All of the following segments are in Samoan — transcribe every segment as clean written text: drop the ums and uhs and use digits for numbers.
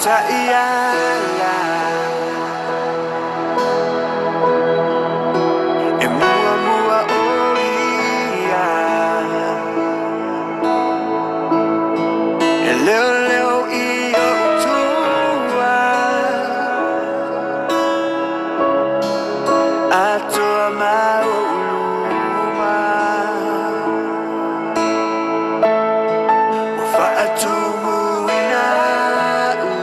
Ta'iala E mua o ia E leo leo i o tua Atoa mauluma Ua fa'atumuina u.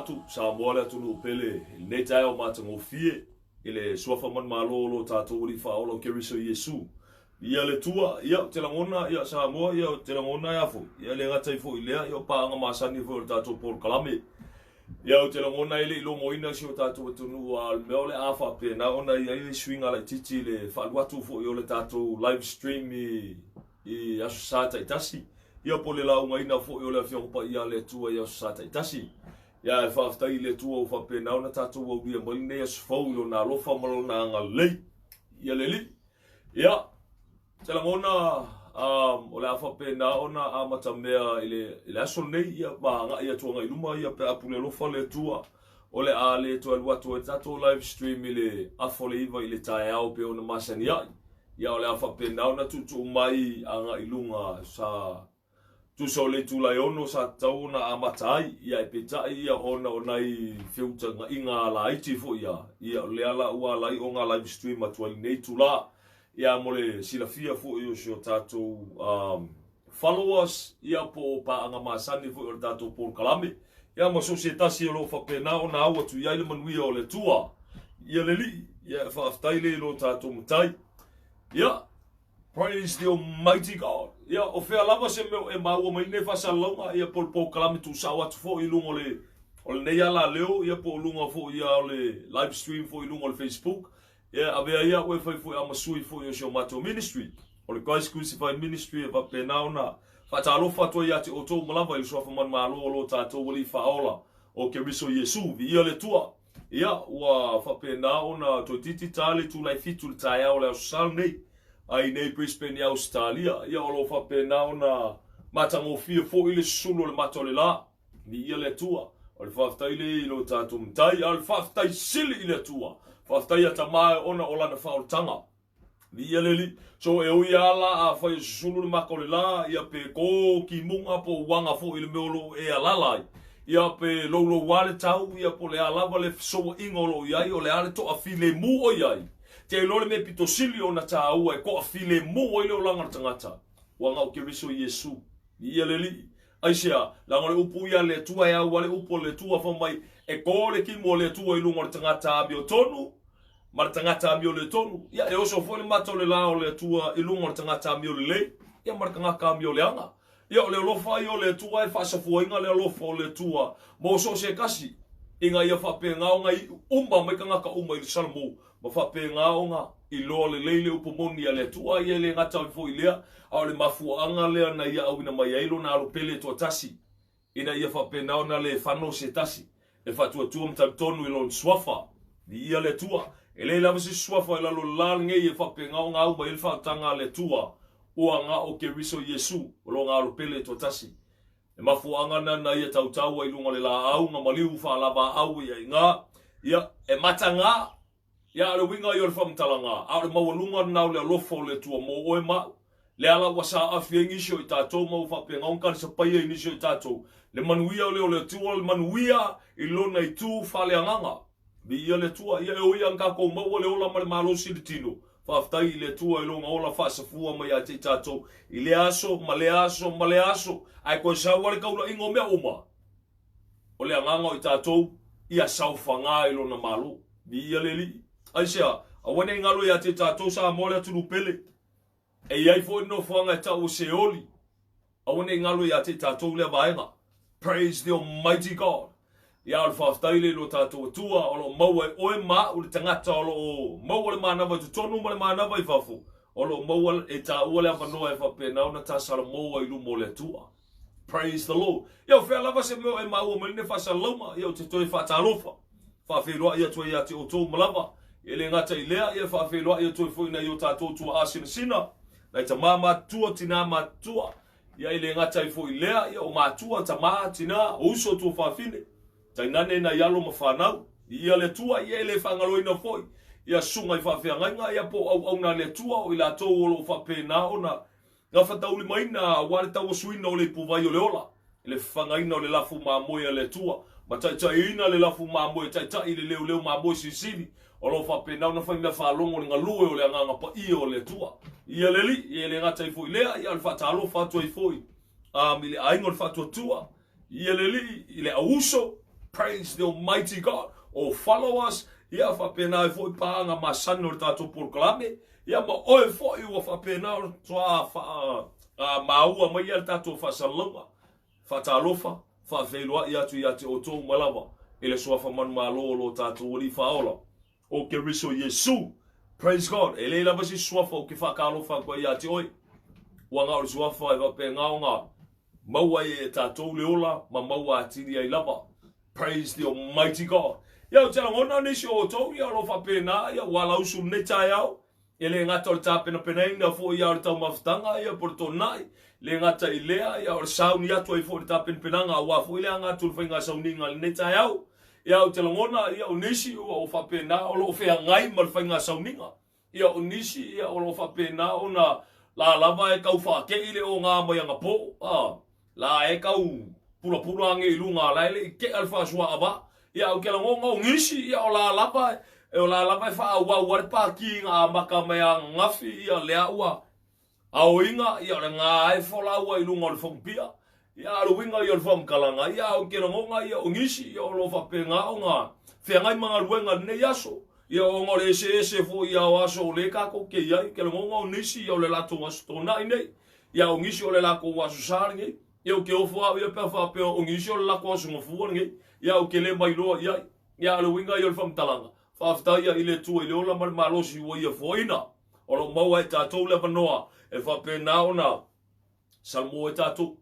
atu, Samoa le atunuu pele i lenei taeao matagofie i le Suafa manumalo o lo tatou Alii Faaola o Keriso Iesu. Ia le Atua, ia ou te lagona, ia Samoa, ia ou te lagona e a foi, ia e le gata ai foi i lea, ia o paaga masani foi o le tatou polokalame. Ia ou te lagona e le i logoina si o tatou atunuu, a o le mea o le a faapena ona i ai le suiga laitiiti i le faalu atu foi o le tatou live stream i Aso Sa taitasi, ia po o le laugaina foi o le Afioga Paia a le Atua i Aso Sa taitasi. Ia ae faafetai i le Atua ua faapena ona tatou aulia mai lenei aso fou i Lona alofa ma Lona agalelei. Ia le Alii. Ia, Ou te lagona o le a faapena ona amatamea i le aso lenei, ia, ma agai atu agai i luma, ia, pe a pule alofa le Atua, o le a le toe alu atu ai le tatou live stream i le 8:30 i le taeao pei ona masani ai. Ia, o le a faapena ona tuutuu mai agai i luga sa Tusa o le itula e 6 sa tatau ona amata ai, ia ae peitai ia ona o nai feutagaiga laiti foi ia, ia o lea la ua ala ai ona live stream atu ai i lenei itula. Ia mo le silafia foi o si o tatou followers, ia po o paaga masani foi o le tatou polokalame, ia ma so o se tasi o lo o faapena ona au atu i ai le manuia o le Atua. Ia le Alii, ia e faafetai le i lo tatou Matai. Ia, Praise the Almighty God. Ia, o fea lava se mea o e maua mai nei faasalalauga, ia po o le polokalame tuusao atu foi i luga o le o lenei alaleo, ia po o luga foi ia o le live stream foi i luga o le Facebook. Ia, avea ia au e fai foi a ma sui foi o si o matou ministry, o le Christ Crucified Ministry, e faapena ona faatalofa atu ai ia te outou uma lava i le Suafa Manumalo o lo tatou Alii Faaola o Keriso Iesu. Viia le Atua. Ia, ua faapena ona toeitiiti ta le itula e 7 i le taeao o le Aso Sa lenei, a i nei Brisbane i Ausetalia. Ia, o lo o faapena ona matagofie foi le susulu o le mata o le la. Viia le Atua. O le faafetai lea i lo tatou Matai, a o le faafetai sili i le Atua. Faafetai ia Tama ona o Lana faaolataga. Viia le Alii. So e ui lava la afai e susulu le maka o le la, ia pe ko kimuga po o uaga foi i le mea o lo o e alala ai, ia pe louloua le tau, ia po o le a lava le fesouaiga o lo o i ai, o le a le toafilemu o i ai. Te iloa le mea pito sili ona taua e toafilemu ai le olaga o le tagata, ua na o Keriso Iesu. Viia le Alii. Aisea? Leaga o le upu ia a le Atua e au lava le upu a le Atua fai mai, e ko le kimo o le Atua i luga o le tagata amiotonu, ma le tagata amioletonu. Ia, e oso foi le mata o le la o le Atua i luga o le tagata amiolelei, ia ma le tagata amioleaga. Ia, o le alofa ia o le Atua e faasafuaina le alofa o le Atua mo so o se tasi, ina ia faapena ona iu uma mai tagata uma i le salamo, ma faapena ona iloa lelei le upu moni a le Atua. Ia e le gata ai foi i lea, a o le mafuaaga lea na ia auina mai ai lona alo pele toatasi, ina ia faapena ona le fano se tasi e faatuatua ma talitonu i lona suafa. Viia le Atua! E leai lava se suafa i lalo o le la lenei e faapena ona au mai ai le faautaga a le Atua, ua na o Keriso Iesu, o lona alo pele toatasi. E mafuaaga na na ia tautau ai i luga o le laau na maliu faalavaau ia i ina, ia, e mataga. Ia, a o le uiga ia o le faamatalaga, a o le maualuga lena o le alofa o le Atua mo oe ma au. Lea la ua saafi ai nisi o i tatou ma ua faapena ona talisapaia i nisi o i tatou le manuia lea o le Atua, le manuia i lona itu faaleagaga. Viia le Atua, ia e ui lava ina tatou maua le ola ma le malosi i le tino, faafetai i le Atua i lona ola faasafua mai ia te i tatou i lea aso ma lea aso ma lea aso, ae toe sau lava le taulaiga o mea uma. O le agaga o i tatou, ia saofaga i Lona Malo. Viia le Alii. Aisea? Aua ne i galo ia te tatou Samoa le atunuu pele. E i ai foi le nofoaga e tau o Seoli. Aua ne i galo ia te tatou lea vaega. Praise the Almighty God. Ia, o le faafetai lea i lo tatou Atua o lo o maua e oe ma au le tagata o lo o maua le manava i totonu ma le manava i fafo, o lo o maua e taua le avanoa e faapena ona ta salamo ai i luma o le Atua. Praise the Lord. Ia, o fea lava se mea o e maua mai lenei faasalalauga, ia ou te toe faatalofa, faafeiloai atu ai ia te outou uma lava. E le gata i lea, ia faafeiloai atu ai foi i nai o tatou tuaa sinasina, nai tamā matutua, tinā matutua. Ia, e le gata ai foi i lea, ia o matua, tamā, tinā, o uso, tuafafine, tainane nai alo ma fanau. Ia le Atua, ia e le faagaloina foi ia susuga i faafeagaiga, ia po o auauna a le Atua, o i latou o lo o faapena ona Gafataulimaina aua le tauasuina o le ipuvai o le ola, le fafagaina o le lafu mamoe a le Atua, ma taitaiina le lafu mamoe e taitai i le leoleo mamoe silisili, o lo o faapena ona fai mea faalogo le galue o le Agaga Paia o le Atua. Ia le Alii, ia e le gata ai foi i lea, ia o le faatalofa atu ai foi i le aiga o le Faatuatua, ia le Alii, i le auuso. Praise the Almighty God. O follow us, ia faapena ai foi paaga masani o le tatou polokalame, ia ma oe foi ua faapena ona toa faa maua mai ia le tatou faasalalauga. Faatalofa, faafeiloai atu ia te outou uma lava i le Suafa manumalo o lo tatou Alii Faaola, o Keriso Iesu. Praise God. E leai lava se suafa ou te faatalofa atu ai ia te oe. Ua na o le suafa e faapena ona maua ai e tatou le ola ma maua atili ai lava. Praise the Almighty God. Ia, ou te lagona nisi o outou, ia, o lo o faapena, ia, ua alausu lenei taeao. E le gata o le tapenapenaina foi ia o le taumafataga ia po o le tona'i, le gata i lea ia o le sauni atu ai foi i le tapenapenaga aua foi le aga atu o le faiga sauniga i lenei taeao. Ia ou te lagona ia o nisi ua o faapena o lo o feagai ma le faiga sauniga. Ia o nisi ia o lo o faapena ona la lava e tau faate'i le oga mai anapō, a. La e tau pulapula age i luga la e le i tea le faasuaava. Ia ou te lagona o nisi ia o la lava e o la lava e faaauau ai le pati na amata mai ananafi ia lea ua aoina ia o le ga e folau ai i luga o le fomupia. Ia a o le uiga ia o le faamatalaga ia ou te lagona ia o nisi ia o lo o faapena ona feagai ma galuega i lenei aso. Ia ona o le eseese foi ia o aso o lea tatou te i ai, ou te lagona o nisi ia o le latou aso tona'i nei. Ia o nisi o le latou aso sa lenei. Ia ou te ofo au ia pe a faapea o nisi o le latou aso gafua lenei. Ia ou te le mailoa i ai. Ia a o le uiga ia o le faamatalaga, faafetai ia i le Atua i le ola ma le malosi ua ia foaina. O lo o maua e tatou le avanoa e faapena ona salamo ai tatou.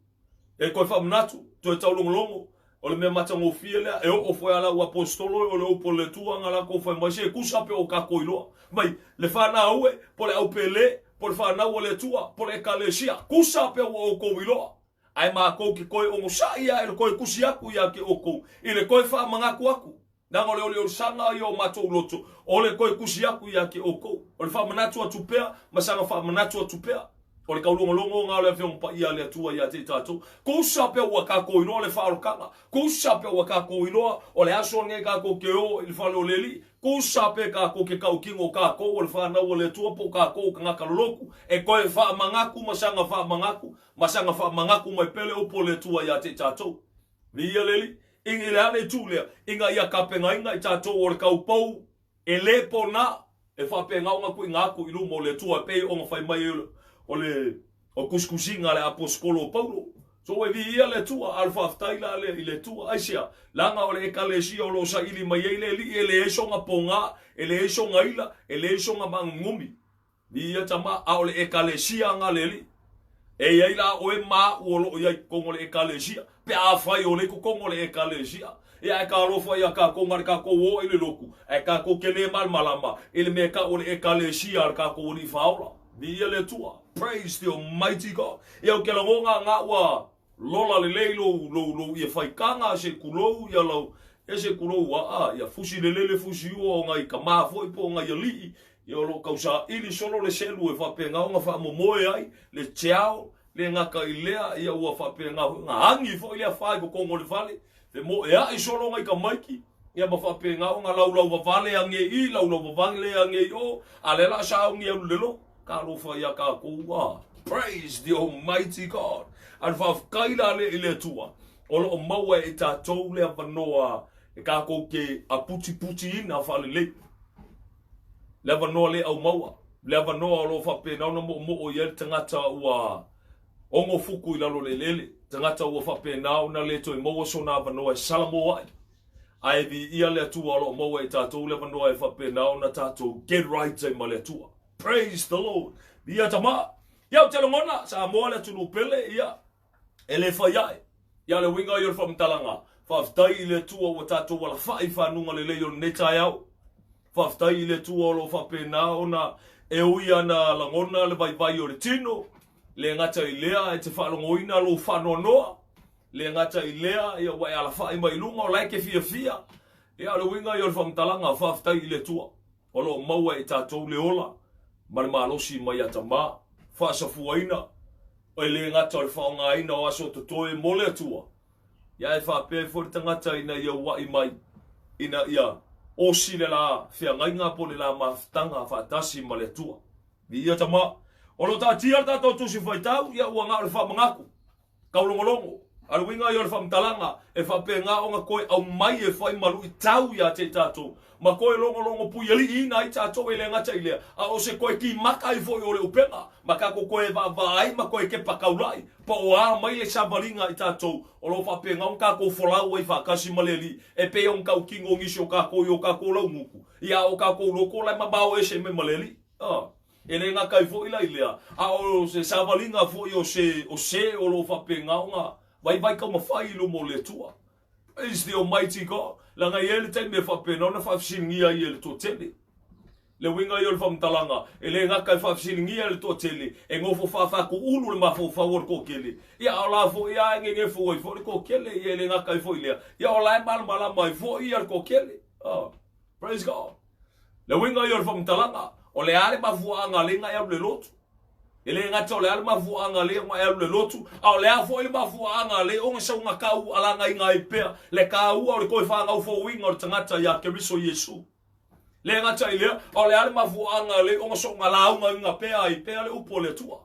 E toe faamanatu, toe taulogologo, o le mea matagofie lea, e oo foi a lau aposetolo o le upu a le Atua na latou fai mai, se tusa pe o tatou iloa. Mai, le fanau e, po le au pele, po le fanau a le Atua, po le ekalesia, tusa pe ua outou iloa. Ae matou ke toe onosai ia e le toe tusi atu ia te outou, i le toe faamanatu atu. Leaga o le oliolisaga ia o matou loto, o le toe tusi atu ia te outou. O le faamanatu atu pea, ma saga faamanatu atu pea. O le taulogologo na o le Afioga Paia a le Atua ia te i tatou. Tusa pea ua tatou iloa le faaolotaga. Tusa pea ua tatou iloa o le aso lenei tatou te o i le fale o le Alii. Tusa pea tatou te tautino o tatou o le fanau a le Atua po o tatou o tagata lolotu. E toe faamanatu ma saga faamanatu, ma saga faamanatu mai pea le upu a le Atua ia te i tatou. Viia le Alii. I le a le itu lea, ina ia tapenaina i tatou o le taupou e le pona e faapena ona tuuina atu i luma o le Atua e pei ona fai mai ai o le o tusitusiga a le Aposetolo o Paulo. So e viia le Atua, a o le faafetai la lea i le Atua. Aisea? Leaga o le Ekalesia o lo o saili mai ai le Alii e leai sona pona, e leai sona ila, e leai sona maagugumi. Ia tama, a o le Ekalesia nga le Alii. E i ai la oe ma a'u o lo o i ai i totonu o le Ekalesia, pe afai o lea i totonu o le Ekalesia. Ia ae talofa ia tatou na le tatou o i le lotu, ae tatou te le malamalama i le mea e tau o le Ekalesia a le tatou Alii Faaola. Viia le Atua. Praise the Almighty God. Ia ou te lagona nga ua Lola lelei lou lou lou ia faitaga se kulou ia lau ia se kulou aa ia fusi lelei le fusi ua o ngai tama foi po o ngai alii ia o lo o tausaili solo le selu e faapena ona faamomoe ai le tiao le gata i lea ia ua faapena foi ona agi foi lea fa i totonu o le fale femoeai solo ngai tamaiti ia ma faapena ona laulau vavale age i laulau vavale age i o a lea la sauni alu le lotu. Talofa ia tatou a. Praise the Almighty God. A le faafetai la lea i le Atua o lo o maua e i tatou le avanoa e tatou te aputiputiina faalelei. Le avanoa le au maua, le avanoa o lo o faapena ona moomoo i ai le tagata ua ogofuku i lalo o le eleele, tagata ua faapena ona le toe maua sona avanoa e salamo ai. Ae viia le Atua o lo o maua e i tatou le avanoa e faapena ona tatou get right ai ma le Atua. Praise the Lord. Ia tama. Ia ou te lagona, Samoa le atunuu pele, ia, e le fai ae. Ia le uiga ia o le faamatalaga, faafetai i le Atua ua tatou alafai i fanuga lelei o lenei taeao. Faafetai i le Atua o lo o faapena ona e ui ana lagona le vaivai o le tino, le gata i lea e te faalogoina lou faanoanoa, le gata i lea ia ua e alafai mai i luga o la e te fiafia. Ia o le uiga ia o le faamatalaga, faafetai i le Atua. O lo o maua e tatou le ola ma le malosi mai a Tama, faasafuaina, e le gata o le faaaogaina o aso totoe mo le Atua, ia ae faapea ai foi le tagata ina ia ua'i mai, ina ia osi le la feagaiga po o le la mafutaga faatasi ma le Atua. Viia Tama. O lo o taatia le tatou Tusi Faitau, ia ua na o le faamanatu, taulogologo. A o le uiga ia o le faamatalaga, e faapena ona toe aumai e fai ma luitau ia te i tatou, ma toe logologo puialiiina ai tatou, e le gata i lea, a o se toe kimaka ai foi o le upega, ma tatou toe vaavaai ma toe kepa taulai, po o a mai le savaliga a i tatou o lo o faapena ona tatou folau ai faatasi ma le Alii, e pei ona tautino nisi o tatou i o tatou laugutu, ia a o tatou loto la e mamao ese mai ma le Alii. A. E le gata ai foi la i lea, a o se savaliga foi o se o se o lo o faapena ona vaivai taumafai i luma o le Atua. Praise the Almighty God! Leaga e i ai le taimi e faapena ona faafesiligia ai e le toatele. Le uiga ia o le faamatalaga, e le gata e faafesiligia e le toatele, e nofo faafatuulu le mafaufau o le toatele, ia a o la foi lava e nenefu ai foi le toatele, ia e le gata ai foi i lea, ia o la e malamalama ai foi le toatele. Oh, praise God! Le uiga ia o le faamatalaga, o le a le mafuaaga lea na e alu i le lotu? E le gata o le a le mafuaaga lea na e alu i le lotu, a o le a foi le mafuaaga lea ona sauga tau alagaina ai pea le taua o le toe fanau fouina o le tagata ia Keriso Iesu. Le gata i lea, a o le a le mafuaaga lea ona soona laugaina pea ai pea le upu a le Atua.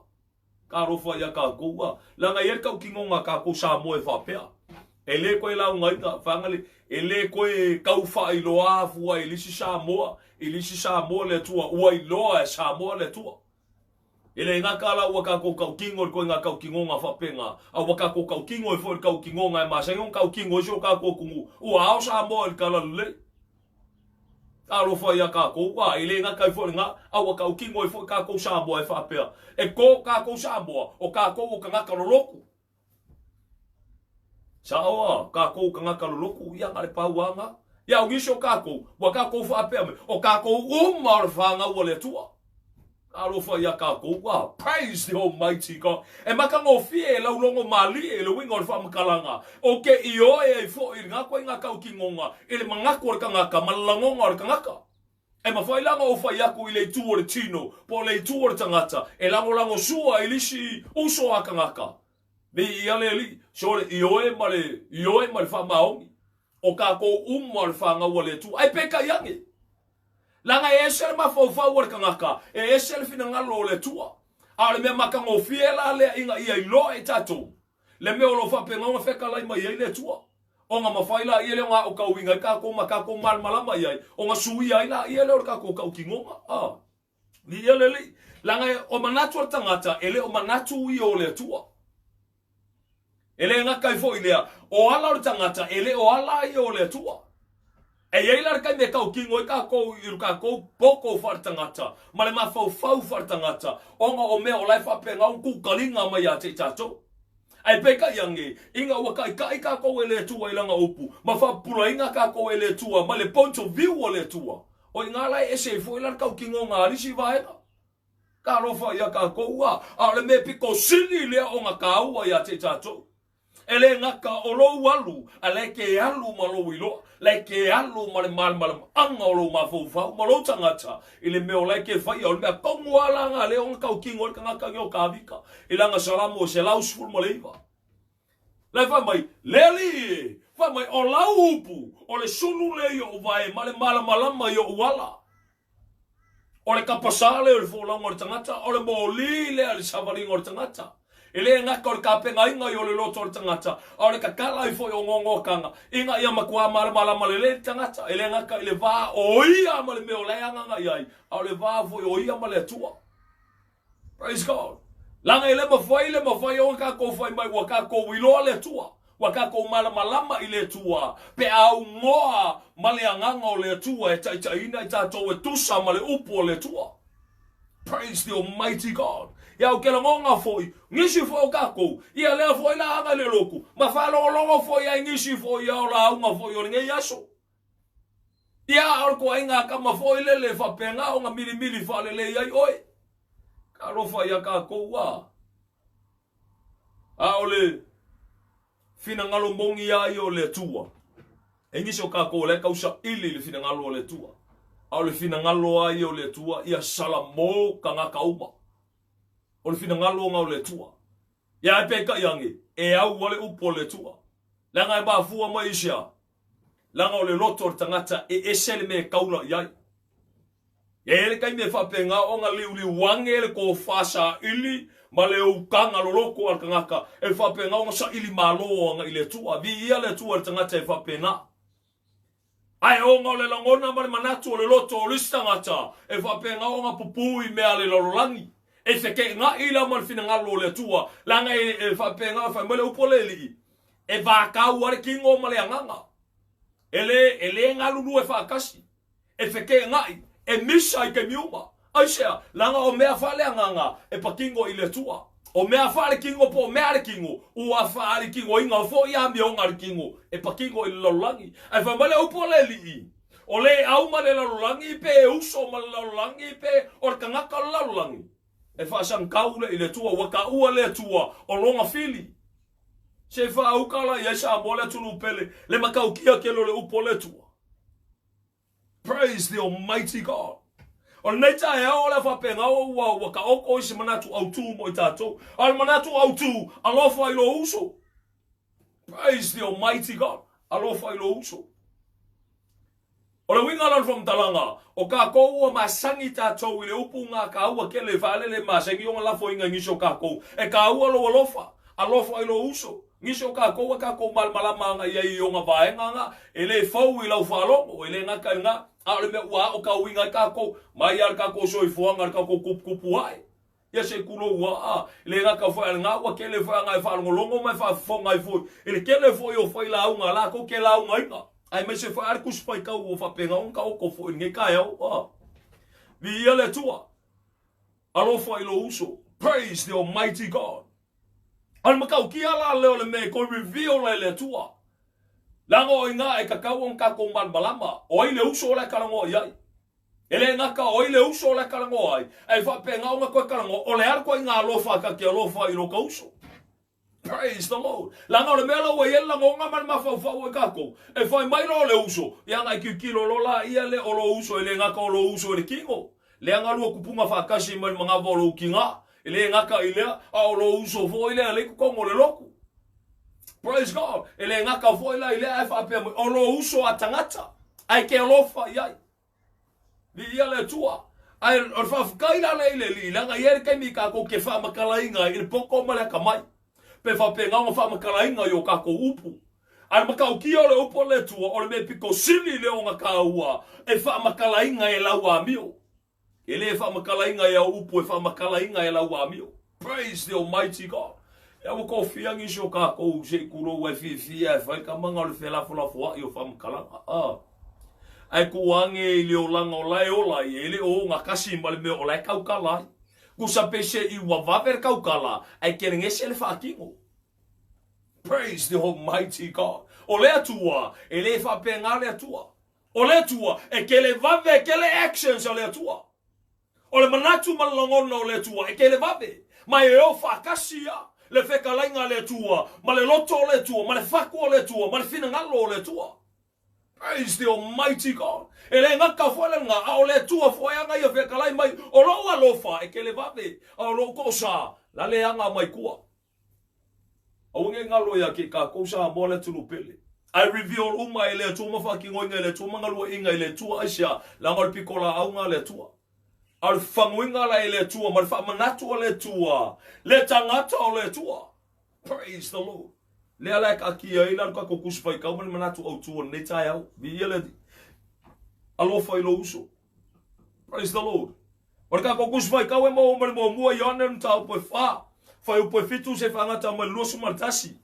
Talofa ia tatou a. Leaga e i ai le tautinoga a tatou Samoa e faapea, e le toe laugaina, faagale, e le toe tau faailoa fua i le isi Samoa, i le isi Samoa le Atua, ua iloa e Samoa le Atua. E le gata la ua tatou tautino i le ituaiga tautinoga faapena, a ua tatou tautino ai foi i le tautinoga e masani ona tautino ai si o tatou atunuu, ua ao Samoa i le talalelei. Talofa ia tatou, a e le gata ai foi lena, a ua tautino ai foi tatou Samoa e faapea, e to tatou Samoa, o tatou o tagata lolotu. Sao a, tatou tagata lolotu, ia na o le pau a na. Ia o nisi o tatou, ua tatou faapea mai, o tatou uma o le fanau a le Atua. Talofa ia tatou, a, praise the Almighty God. E matagofie e laulogo malie le uiga o le faamatalaga, ou te ioe ai foi i lena ituaiga tautinoga i le manatu o le tagata ma le lagona o le tagata. E mafai la ona ou fai atu i le itu o le tino po o le itu o le tagata e lagolagosua i le isi uso a tagata. Viia le Alii, so le ioe ma le ioe ma le faamaoni. O tatou uma o le fanau a le Atua. Ae peitai ane, leaga e ese le mafaufau o le tagata, e ese le finagalo o le Atua. A o le mea matagofie la lea ina ia iloa e tatou le mea o lo o faapena ona fetalai mai ai le Atua, ona mafai laia lea ona aotauina ai tatou ma tatou malamalama i ai, ona suia ai laia lea o le tatou tautinoga. A. Viia le Alii. Leaga o manatu o le tagata, e le o manatu ia o le Atua. E le gata ai foi i lea, o ala o le tagata, e le o ala ia o le Atua. E i ai la le taimi e tautino ai tatou i lo tatou poto faaletagata ma le mafaufau faaletagata ona o mea o la e faapena ona kukaliga mai ia te i tatou. Ae peitai ane, ina ua taitai tatou e le Atua i Lana upu ma faapupulaina tatou e le Atua mai le point of view a le Atua, o i ina la e ese ai foi la le tautinoga a le isi vaega. Talofa ia tatou a, a o le mea pito sili lea ona taua ia te i tatou. E le gata o lou alu, a la e te alu ma lou iloa, la e te alu ma le malamalamaaga o lou mafaufau ma lou tagata i le mea o la e te faia. O le mea tonu lava la na lea ona tautino ai le tagata nei o Tavita i lana Salamo e 119. La e fai mai, Le Alii e, fai mai, o lau upu, o le sulu lea i ou vae ma le malamalama i ou ala. O le kapasā lea o le folauga o le tagata, o le moli lea i le savaliga o le tagata. E le gata o le tapenaina i o le loto o le tagata, a o le tatala ai foi o goagoataga, ina ia matuā malamalama lelei le tagata, e le gata i le va o ia ma le mea o la e agaga i ai, a o le va foi o ia ma le Atua. Praise God. Leaga e le mafai le mafai ona tatou fai mai ua tatou iloa le Atua, ua tatou malamalama i le Atua, pe a aunoa ma le Agaga o le Atua e taitaiina i tatou e tusa ma le upu a le Atua. Praise the Almighty God. Ia ou te lagona foi, nisi foi o tatou, ia lea foi la aga i le lotu, ma faalogologo foi ai nisi foi ia o lauga foi o lenei aso. Ia, a o le toaiga kama foi lele e faapena ona milimili faalelei ai oe. Talofa ia tatou a. A o le finagalo moni a ia o le Atua. E nisi o tatou o la e tau saili i le finagalo o le Atua. A o le finagalo a ia o le Atua, ia salamo tagata uma. O le finagalo na o le Atua. Ia ae peitai ane, e au a le upu a le Atua. Leaga e mafua mai i se a? Leaga o le loto o le tagata e ese le mea e taula i ai. E i ai le taimi e faapena ona liuliu ane le tofa saili ma le ukaga loloto a le tagata e faapena ona saili malo ana i le Atua. Viia le Atua i le tagata e faapena. Ae ona o le lagona ma le manatu o le loto o le isi tagata e faapena ona pupū i mea a le lalolagi, e feteenai la ma le finagalo o le Atua, leaga e faapena, fai mai le upu a le Alii, e vatau lava le tino ma le agaga. E le, e le galulue faatasi. E feteenai, e misa i taimi uma. Aisea? Leaga o mea faaleagaga e patino i le Atua. O mea faaletino po o mea a le tino, ua faaletinoina foi amioga a le tino e patino i le lalolagi. Ae fai mai le upu a le Alii, O le au ma le lalolagi pe e uso ma le lalolagi pe o le tagata o le lalolagi, e faasagitau lea i le Atua, ua taua le Atua o lona fili. Se faauka la i ai Samoa le atunuu pele, le matautia tele o le upu a le Atua. Praise the Almighty God. O lenei taeao o le a faapena ua, ua taoto i se manatu autū mo i tātou. A o le manatu autū, alofa i lou uso. Praise the Almighty God. Alofa i lou uso. O le uiga la o le faamatalaga, o kākou ua masani tātou i le upu ngā kāua kele faalele masani ona lafoina i nisi o kākou. E kāua lou alofa, alofa i lou uso. Nisi o kākou a kākou malamalama ana i ai i ona vaega ana, e le fou i lau faalogo, e le gata i lena, a o le mea ua aokaoina ai kākou, mai lava le kākou soifuaga, le kākou kupukupu ae. Ia se kulou aa, e le gata foi a lena, ua tele foi ana e faalogologo ma e faafofoga ai foi i le tele foi o failauga a latou ke laugaina, aemaise foi a le Tusi Faitau ua faapena ona taoto foi i lenei taeao. A. Viia le Atua. Alofa i lou uso. Praise the Almighty God. O le matautia la lea o le mea e toe reveal ai le Atua. Leaga o i ina e tatau ona tatou malamalama, o ai le uso la e talanoa i ai. E le gata o ai le uso la e talanoa ai, ae faapena ona toe talanoa, o le a le ituaiga alofa ta te alofa i lo ta uso. Praise the Lord. Leaga o le mea la ua i ai le lagona ma le mafaufau o i tatou, e fai mai loa le uso, ia na i tilotilo loa la ia lea o lou uso e le gata o lou uso i le tino, Leaga lua kupuga faatasi mai le manava o lou tigā. E le gata i lea, a o lou uso foi lea lea i totonu o le lotu. Praise God. E le gata foi la i lea ae faapea mai, o lou uso a tagata, ae ke alofa i ai. Viia le Atua. Ae o le faafetai la lea i le Alii, leaga e i ai le taimi tatou te faamatalaina ai i le poto ma le atamai, pe faapena ona faamatalaina i o tatou upu. A o le matautia o le upu a le Atua, o le mea pito sili lea ona taua e faamatalaina e lau amio. E le faamatalaina e au upu, e faamatalaina e lau amio. Praise the Almighty God. Ia ua tofia nisi o kākou se i kulou ai fiafia e fai tamaga o le felafolafoai o faamatalaga. Ah. Ae tuu ane i le olaga o la e ola ai, e le o ogatasi ma le mea o la e tautala ai. Tusa pe se i ua vave le tautala, ae kelegese le faatino. Praise the Almighty God. O le Atua, e le faapena le Atua. O le Atua, e kele vave, e kele actions a le Atua. O le manatu ma le lagona o le Atua, e kele vave. Ma e o faatasi ia le fetalaiga a le Atua, ma le loto o le Atua, ma le fatu o le Atua, ma le finagalo o le Atua. Praise the Almighty God. E le gata foi le lena, a o le Atua foi ana ia fetalai mai, o lou alofa e kele vave, a o lou toasa, la le aga mai tua. Aua ne i galo ia ke kākou Samoa le atunuu pele. Ae reveal uma e le Atua ma faatinoina e le Atua ma galueaiina e le Atua aisea? Leaga o le pitolaau a le Atua. A o le faguina la e le Atua ma le faamanatu a le Atua le tagata o le Atua. Praise the Lord. Lea la e taatia ai la le tatou Tusi Faitau ma le manatu autu o lenei taeao. Viia le Alii. Alofa i lou uso. Praise the Lord. O le tatou Tusi Faitau e maua mai le muamua Ioane le mataupu e 4, fuaiupu e 7 seia faagata mai le 21.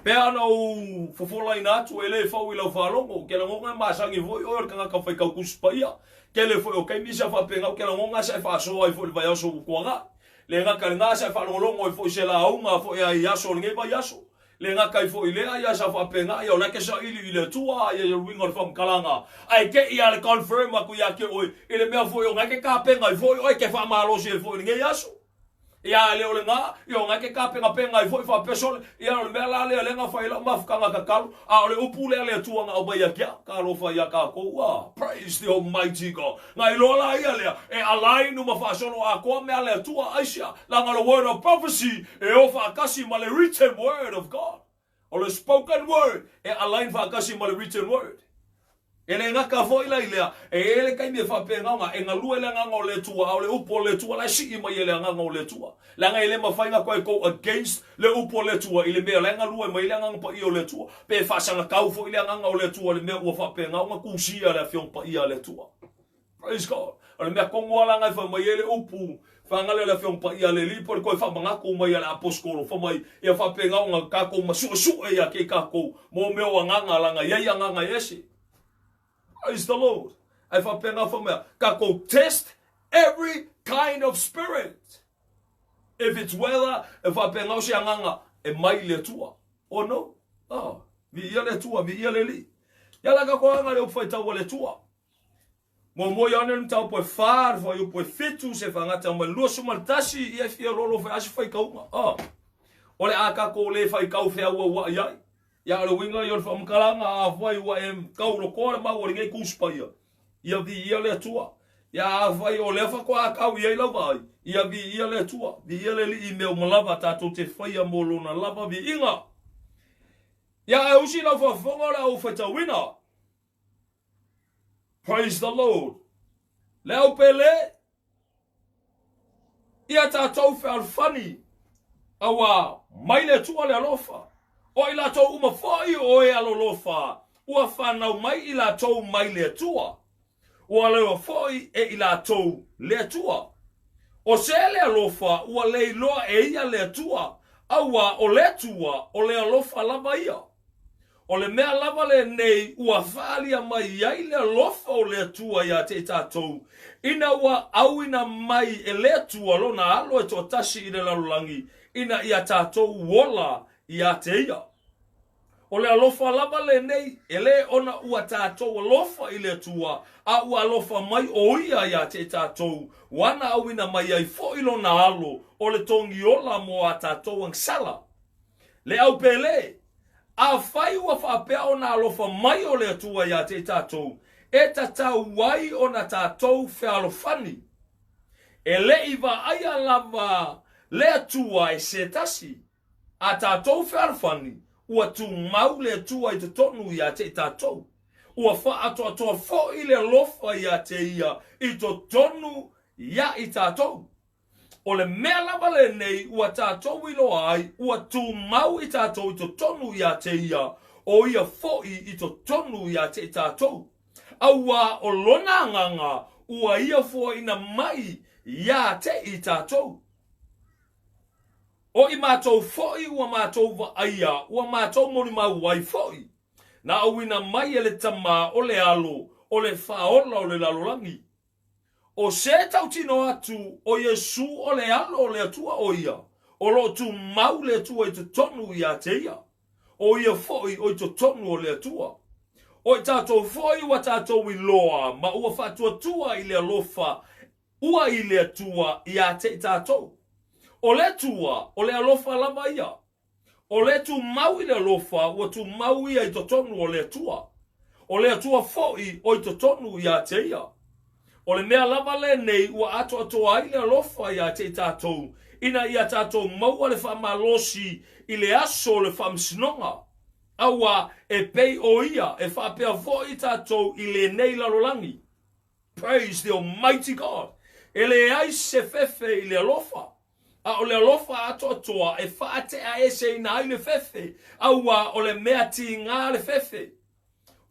Pea ana ou fofolaina atu e le fau i lau faalogo, ou te lagona e masani foi oe o le tagata faitau Tusi Paia. Tele foi o taimi sa faapena ou te lagona sa e faasoa ai foi i le vaiaso ua tuanai. Le gata i lena sa e faalogologo ai foi i se lauga foi ai aso o lenei vaiaso. Le gata ai foi i lea, ia sa faapena, ia o la e te saili i le Atua, ia ia uiga o le faamatalaga, ae te i a le confirm atu ia te oe i le mea foi o na e te tapena ai foi oe, e te faamalosi ai foi i lenei aso. Ia a le o lena, ia o na e te tapenapena ai foi faapea sole, ia o le mea la lea lea na fai ai lau mafutaga tatalo, a o le upu lea a le Atua na aumai ia te au, talofa ia tatou, ah, praise the Almighty God. Na iloa la ia lea, e align uma faasolo atoa mea a le Atua, aisea? Leaga o le word of prophecy e o faatasi ma le written word of God. O le spoken word e align faatasi ma le written word. E le gata foi la i lea, e i ai le taimi e faapena ona e galue le Agaga o le Atua, a o le upu o le Atua la e sii mai e le Agaga o le Atua. Leaga e le mafai ona toe go against le upu o le Atua i le mea la e galue mai ai le Agaga Paia o le Atua, pe faasagatau foi le Agaga o le Atua i le mea ua faapena ona tusia le Afioga Paia a le Atua. Praise God. O le mea tonu lava leaga e fai mai ai le upu faagale o le Afioga Paia a le Alii po o le toe faamanatu mai a le Aposetolo fai mai ia faapena ona tatou masuesue ia te i tatou mo mea o agaga leaga e i ai agaga e ese. Praise the Lord. Ae faapena fai mai tatou test every kind of spirit. If it's whether e faapena o se agaga e mai i le Atua or no. Oh, viia le Atua, viia le Alii. Ia la tatou aga le upu faitau a le Atua. Muamua Ioane le mataupu e fa, le fuaiupu e fitu, se fagata mai le 21, ia e fia lolo fai aso faitauga. Oh. O le a tatou le faitau feauaua'i ai. Ia o le uiga ia o le faamatalaga, afai ua e taulotoa le mau o lenei Tusi Paia, ia viia le Atua. Ia afai o lea faatoa tau i ai lau vaai, ia viia le Atua, viia le Alii i mea uma lava tatou te faia mo Lona lava viiga. Ia ae usi lau faafofoga o le a ou faitauina. Praise the Lord. Le au pele, ia tatou fealofani, auā mai le Atua le alofa. O i latou uma foi o e alolofa, ua fanau mai i latou mai le Atua. Ua lewa foi e i latou le Atua. O se le alofa ua le iloa e ia le Atua, auā o le Atua o le alofa lava ia. O le mea lava lenei ua faaalia mai ai le alofa o le Atua ia te i tatou, ina ua auina mai e le Atua Lona Alo e toatasi i le lalolagi, ina ia tatou ola ia te Ia. O le alofa lava lenei, e le ona ua tatou alofa i le Atua, a ua alofa mai o Ia ia te i tatou, ua na auina mai ai foi Lona Alo o le togiola mo a tatou agasala. Le au pele, Afai ua faapea ona alofa mai o le Atua ia te i tatou, e tatau ai ona tatou fealofani. E le i vaaia lava le Atua e se tasi, a tatou fealofani, ua tumau le Atua i totonu ia te i tatou. Ua faaatoatoa foi le alofa ia te ia i totonu ia i tatou. O le mea lava lenei ua tatou iloa ai, ua tumau i tatou i totonu ia te ia, o ia foi i totonu ia te i tatou. Auā o lona agaga ua ia foaina mai ia te i tatou. O i matou foi ua matou vaaia, ua matou molimau ai foi, na auina mai e le Tama o le Alo o le Faaola o le lalolagi. O se tautino atu o Iesu o le Alo o le Atua o ia, o lo o tumau le Atua i totonu ia te ia, o ia foi o i totonu o le Atua. O i tatou foi ua tatou iloa ma ua faatuatua i le alofa ua i le Atua ia te i tatou. O le Atua, o le alofa lava ia. O le tumau i le alofa, ua tumau ia i totonu o le Atua. O le Atua foi o i totonu ia te ia. O le mea lava lenei ua atoatoa ai le alofa ia te i tatou, ina ia tatou maua le faamalosi i le aso o le faamasinoga. Auā, e pei o ia, e faapea foi tatou i lenei lalolagi. Praise the Almighty God! E leai se fefe i le alofa. A o le alofa atoatoa e faateaeseina ai le fefe, auā o le mea tīgā le fefe.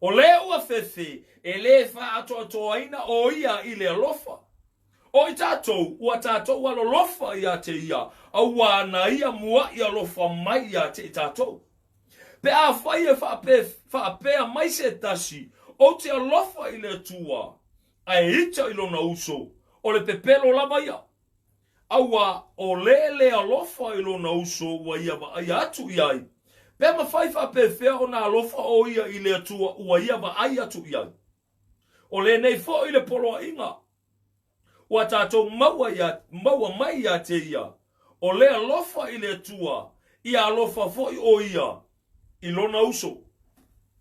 O le ua fefe, e lē faaatoatoaina o ia i le alofa. O i tatou, ua tatou alolofa ia te ia, auā na ia muaʻi alofa mai ia te i tatou. Pe afai e faapea mai se tasi, Ou te alofa i le Atua, ae ita i lona uso, o le pepelo lava ia. Auā o le le alofa i lona uso ua ia vaaia atu i ai, pe mafai faapefea ona alofa o ia i le Atua ua ia vaai atu i ai? O lenei foi le poloaiga ua tatou maua ia, maua mai ia te ia, o le alofa i le Atua, ia alofa foi o ia i lona uso.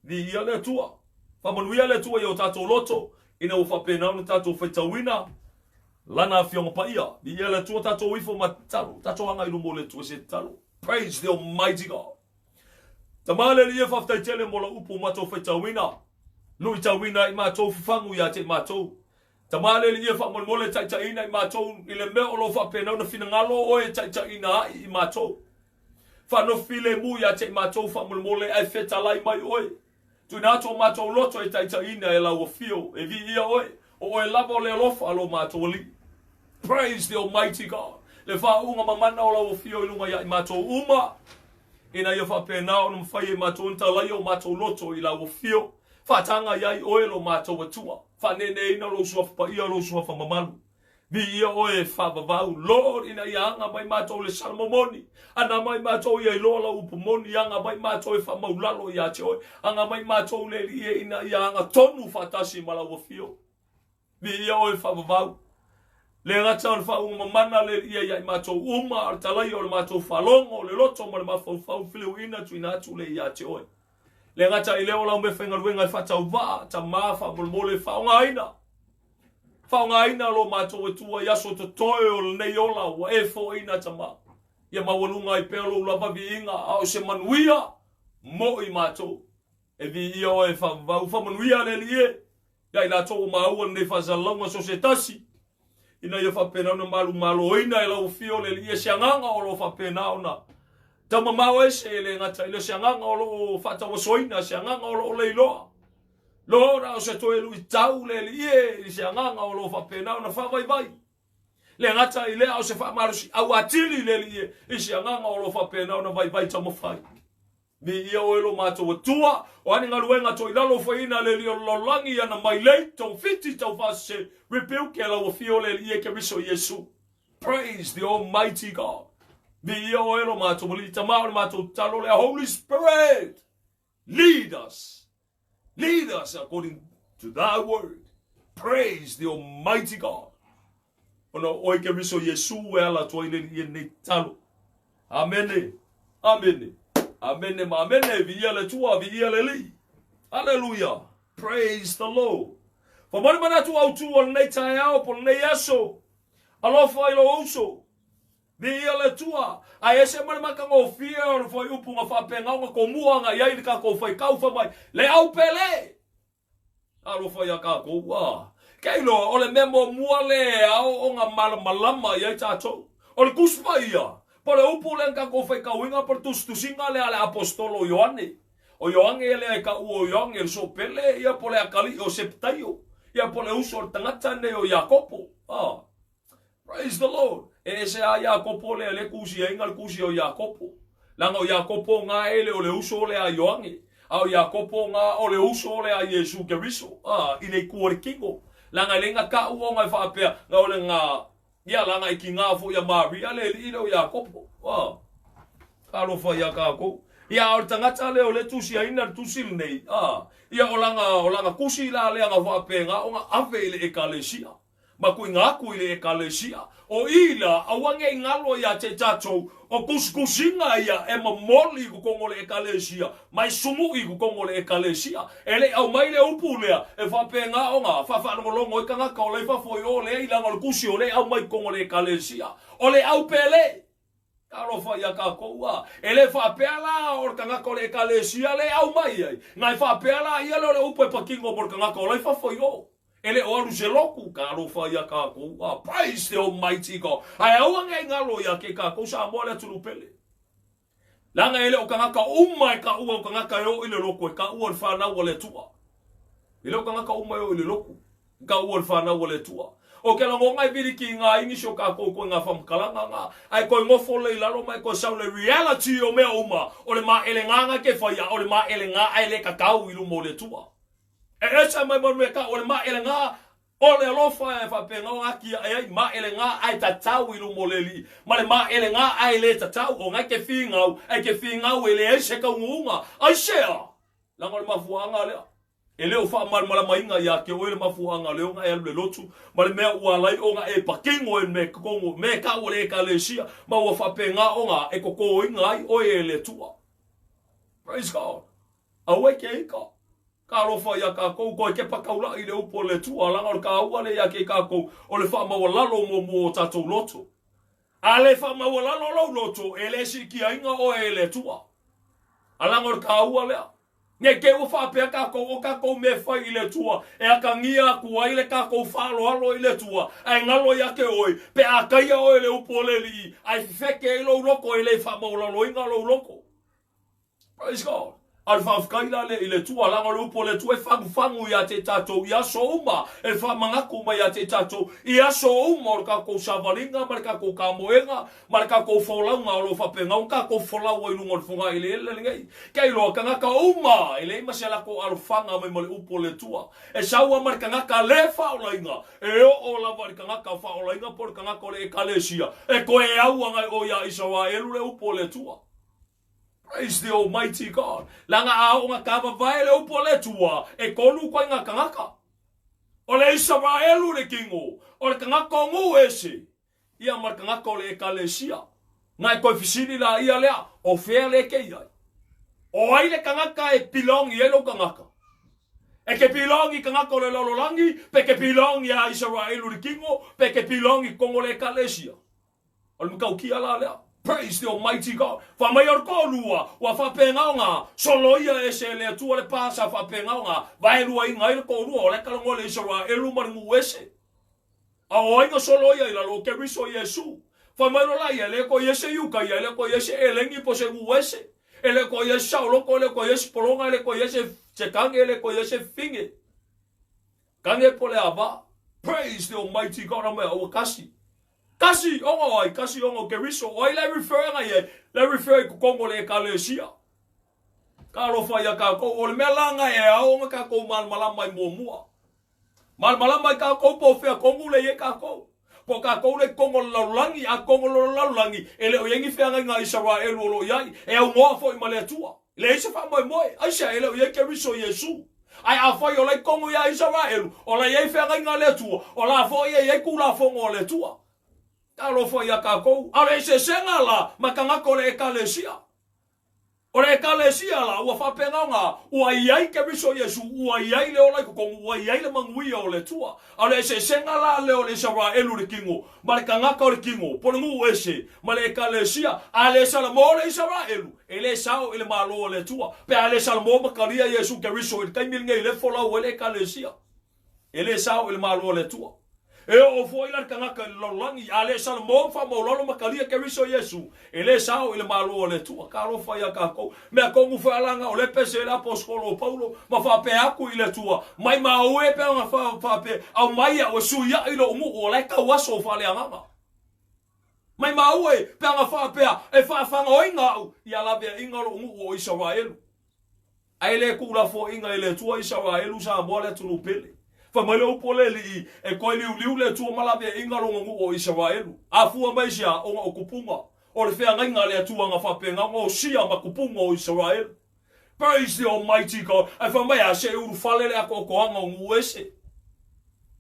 Viia le Atua. Faamanuia le Atua i o tatou loto, ina ua faapena ona tatou faitauina Lana Afioga Paia. Viia le Atua, tatou ifo ma tatalo. Tatou agai i luma o le Atua i se tatalo. Praise the Almighty God. Tama le Alii e, faafetai tele mo lau upu ua matou faitauina. Luitauina ai matou fafagu ia te matou. Tama le Alii e faamolemole taitaiina i matou i le mea o lo o faapena ona finagalo oe e taitaiina ai i matou. Faanofo filemu ia te i matou faamolemole ae fetalai mai oe. Tuuina atu o matou loto e taitaiina e lau afio, e viia oe, o oe lava o le alofa a lo matou Alii. Praise the Almighty God. Le faauuga mamana o lau afio i luga ia i matou uma, ina ia faapena ona mafai e matou ona talaia o matou loto i lau afio. Faataga i ai oe lo matou Atua. Faaneeneeina lou suafa paia, lou suafa mamalu. Viia oe e faavavau, Lord, ina ia aga mai matou le salamo moni. Ana mai matou ia iloa lau upu moni, aga mai matou e faamaulalo ia te oe. Aga mai matou le Alii e ina ia aga tonu faatasi ma lau afio. Viia oe e faavavau. Le gata o le faauuga mamana le Alii ia i matou uma, a o le talaia o le matou faalogo, le loto ma le mafaufau, filiuina tuuina atu le ia te oe. Le gata i lea o lau meafaigaluega e faatauvaa, Tama, faamolemole e faaaogaina. Faaaogaina lo matou Atua i aso totoe o lenei ola ua e foaina, Tama. Ia maualuga ai pea lou lava viiga, a o se manuia mo i matou. E viia oe e faavavau, faamanuia le Alii e, ia i latou ua maua lenei faasalalauga so o se tasi, ina ia faapena ona malumaloina e lau afio le Alii e se agaga o lo o faapena ona taumamao ese e le gata i lea o se agaga o lo o faatauasoina, se agaga o lo o leiloa. Lord, a o se toe luitau le Alii e i se agaga o lo o faapena ona faavaivai. Le gata i lea, a o se faamalosiau atili le Alii e i se agaga o lo o faapena ona vaivai taumafai. Viia oe lo matou Atua, o a ni galuega toilalo faiina le Alii o le lalolagi i ana mailei, togafiti taufaasese, rebuke e lau afio le Alii e Keriso Iesu. Praise the Almighty God. Viia oe lo matou Alii, Tama o le matou tatalo lea, Holy Spirit, lead us. Lead us according to thy word. Praise the Almighty God. Ona o oe Keriso Iesu e ala atu ai le Alii e lenei tatalo. Amene. Amene. Amene ma amene. Viia le Atua, viia le Alii. Aleluia. Praise the Lord. Fa mai manatu autu o lenei taeao po lenei aso. Alofa i lou uso. Viia le Atua, ae ese ma le matagofie o le fuaiupu na faapena ona tomua ana i ai le tatou faitau fai mai, Le au pele! Alofa iā tatou, a. Ke iloa, o le mea muamua lea e ao ona malamalama i ai tatou, o le Tusi Paia, po o le upu lea na tatou faitauina po o le tusitusiga lea a le Aposetolo o Ioane. O Ioane lea e taua o Ioane le Soopele, ia po o le atalii o Sepetaio, ia po o le uso o le tagata lenei o Iakopo, a. Praise the Lord. E ese a Iakopo lea le tusi ai na le tusi o Iakopo. Leaga o Iakopo nga e le o le uso lea a Ioane. A o Iakopo nga o le uso lea a Iesu Keriso. A, i le itu o le kino. Leaga e le na taua ona e faapea, na o le nga, ia leaga e kinā foi ia Maria le alii lea o Iakopo. A, talofa iā tatou. Ia, a o le tagata lea o lea e tusiaina le tusi lenei, a, ia o lana, o lana tusi la lea na faapena ona ave i le Ekalesia. Ma tuuina atu i le Ekalesia. O i la, aua ne i galo iā te tatou, o tusitusiga ia e momoli i totonu o le Ekalesia, ma e sumuʻi i totonu o le Ekalesia. E le i aumai le upu lea, e faapena ona faafaalogologo ai tagata o la i fafo i o lea i laga o le tusi o lea e aumai i totonu o le Ekalesia. O le au pele! Talofa iā tatou a. E le faapea la o le tagata o le Ekalesia lea e aumai ai, na e faapea la ia lea o le upu e patino mo le tagata o la i fafo i o. E le o alu se lotu, talofa iā tatou a. Praise the Almighty God. Ae aua ne i galo iā te tatou Samoa le atunuu pele. Leaga e le o tagata uma e taua o tagata e oo i le lotu e taua o le fanau a le Atua. E le o tagata uma e oo i le lotu. Taua o le fanau a le Atua. O ke lagona e viliki i ngā inisi o kākou koe ngā whamakalanga ngā, ae koe ngofo le i lalo ma e koe sau le reality o mea uma, o le maele ngā ke whai a o le maele ngā ae le kakau i luma o le Atua. E ese mai mo mea ka o le maele ngā o le alofa e whaapenga o ngā kia e ai maele ngā ae tatau i luma o le Alii. Ma le maele ngā ae le tatau o ngai ke whingau, ai ke whingau e le ai se kaunguunga. Ai sea! Langa o le mafuaanga lea. E le o faamalamalamaina iā te oe le mafuaaga o le ona e alu le lotu, ma le mea ua alai ona e pakingo e me kongo me kau o le Ekalesia, ma ua faapena ona e totoina ai oe e le Atua. Praise God. Aua e ke ika. Ka alofa iā kākou, koe kepa taulaʻi i le upu a le Atua, leaga o le kāua lea iā ke kākou, o le faamaualalo muamua o tātou loto. A le faamaualalo lou loto, e le siikiaina oe e le Atua. A leaga o le kāua lea. Ne i te ua faapea kākou o kākou mea e fai i le Atua, e akagia aku ai le kākou faaaloalo i le Atua, ae galo iā te oe, pe a kaia oe e le upu o le Alii, ae fefeke ai lou loto e le faamaualaloina lou loto. Praise God. A o le faafetai la lea i le Atua, leaga o le upu o le Atua e fagufagu iā te tatou i aso uma, e faamanatu mai iā te tatou i aso uma o le tatou savaliga ma le tatou kamoega, Ma le tatou folauga o lo o faapena ona tatou folau ai i luga o le fogaeleele lenei. Kia iloa, tagata uma, e leai ma se latou alofaga mai ma le upu o le Atua. E sau a ma le tagata le faaolaina, e oo lava i le tagata faaolaina po o le tagata o le Ekalesia, e toe au agai o ia Isaraelu le upu o le Atua. Praise the Almighty God. Leaga a oo na tavavae le upu o le Atua, e tolu ituaiga tagata. O le Isaraelu le kino, o le tagata o nuu ese, Ia ma le tagata o le Ekalesia. Na e toe fesili la ia lea, o fea le ke iai? O ai le tagata e belong i ai lou tagata? E ke belong i tagata o le lalolagi, pe ke belong ia Isaraelu le kino, pe ke belong i totonu o le Ekalesia? O le matautia la lea. Praise the Almighty God. Fa mai o le toalua, ua faapena ona soloia ese e le Atua le pa sa faapena ona vaeluaina ai le toalua o le talanoa le Isaraelu ma le nuu ese. A o ai na soloia i lalo o Keriso Iesu? Fai mai loa laia, e le koe i ai se Iuka ia, e le koe i ai se Eleni po o se nuu ese, e le koe i ai se saoloko, e le koe i ai se pologa, e le koe i ai se kage, e le koe i ai se fine. Kage po le ava. Praise the Almighty God, a mea, ua kasi. Kasi, ona o ai, kasi ona o Keriso. O ai la e refer anga i ai? La e refer i totonu o le Ekalesia. Ka alofa ia kākou, o le mea la nga e ao ona kākou malamalama i muamua. Malamalama ai kākou po o fea tonu le i ai kākou. Po o kākou le i totonu o le lalolagi, a totonu o le lalolagi, e le o i ai ni feagaiga a Isaraelu o lo o i ai, e aunoa foi ma le Atua. E leai se faamoemoe. Aisea? E le o i ai Keriso Iesu. Ae afai o la i totonu ia Isaraelu, o la i ai feagaiga a le Atua, o la foi e i ai Tulafono a le Atua. Talofa ia kākou. A o le eseesega la ma tagata o le Ekalesia. O le Ekalesia la, ua faapena ona ua i ai Keriso Iesu, ua i ai le ola i totonu, ua i ai le manuia o le Atua. A o le eseesega la lea o le Isaraelu i le kino, ma le tagata o le kino, po o le nuu ese, ma le Ekalesia. A le salamo le Isaraelu, e le sao i le Malo o le Atua. Pe a le salamo ma talia Iesu Keriso i le taimi lenei lea e folau ai le Ekalesia. E le sao i le Malo o le Atua. E oo foi la le tagata i le lalolagi, a le salamo ma faamaualalo ma talia Keriso Iesu, e le sao i le Malo o le Atua. Talofa ia tatou. Mea tonu foi alaga o le pese i le aposetolo o Paulo, ma faapea atu i le Atua, Maimau e pe ona faapea, aumai au e suiai lou nuu o la e tau aso o faaleagaga. Maimau e pe ana faapea, e faafagoina au ia laveaiga lou nuu o Isaraelu. Ae le tuulafoaiina e le Atua Isaraelu Samoa le atunuu pele. Fai mai le upu a le Alii, E toe liuliu le Atua ma laveaiina lona nuu o Isaraelu. A fua mai se a, ona o kupuga o le feagaiga a le Atua na faapena ona osia ma kupuga o Isaraelu. Praise the Almighty God! Ae fai mai a, se i ulufale le atoatoaga o nuu ese.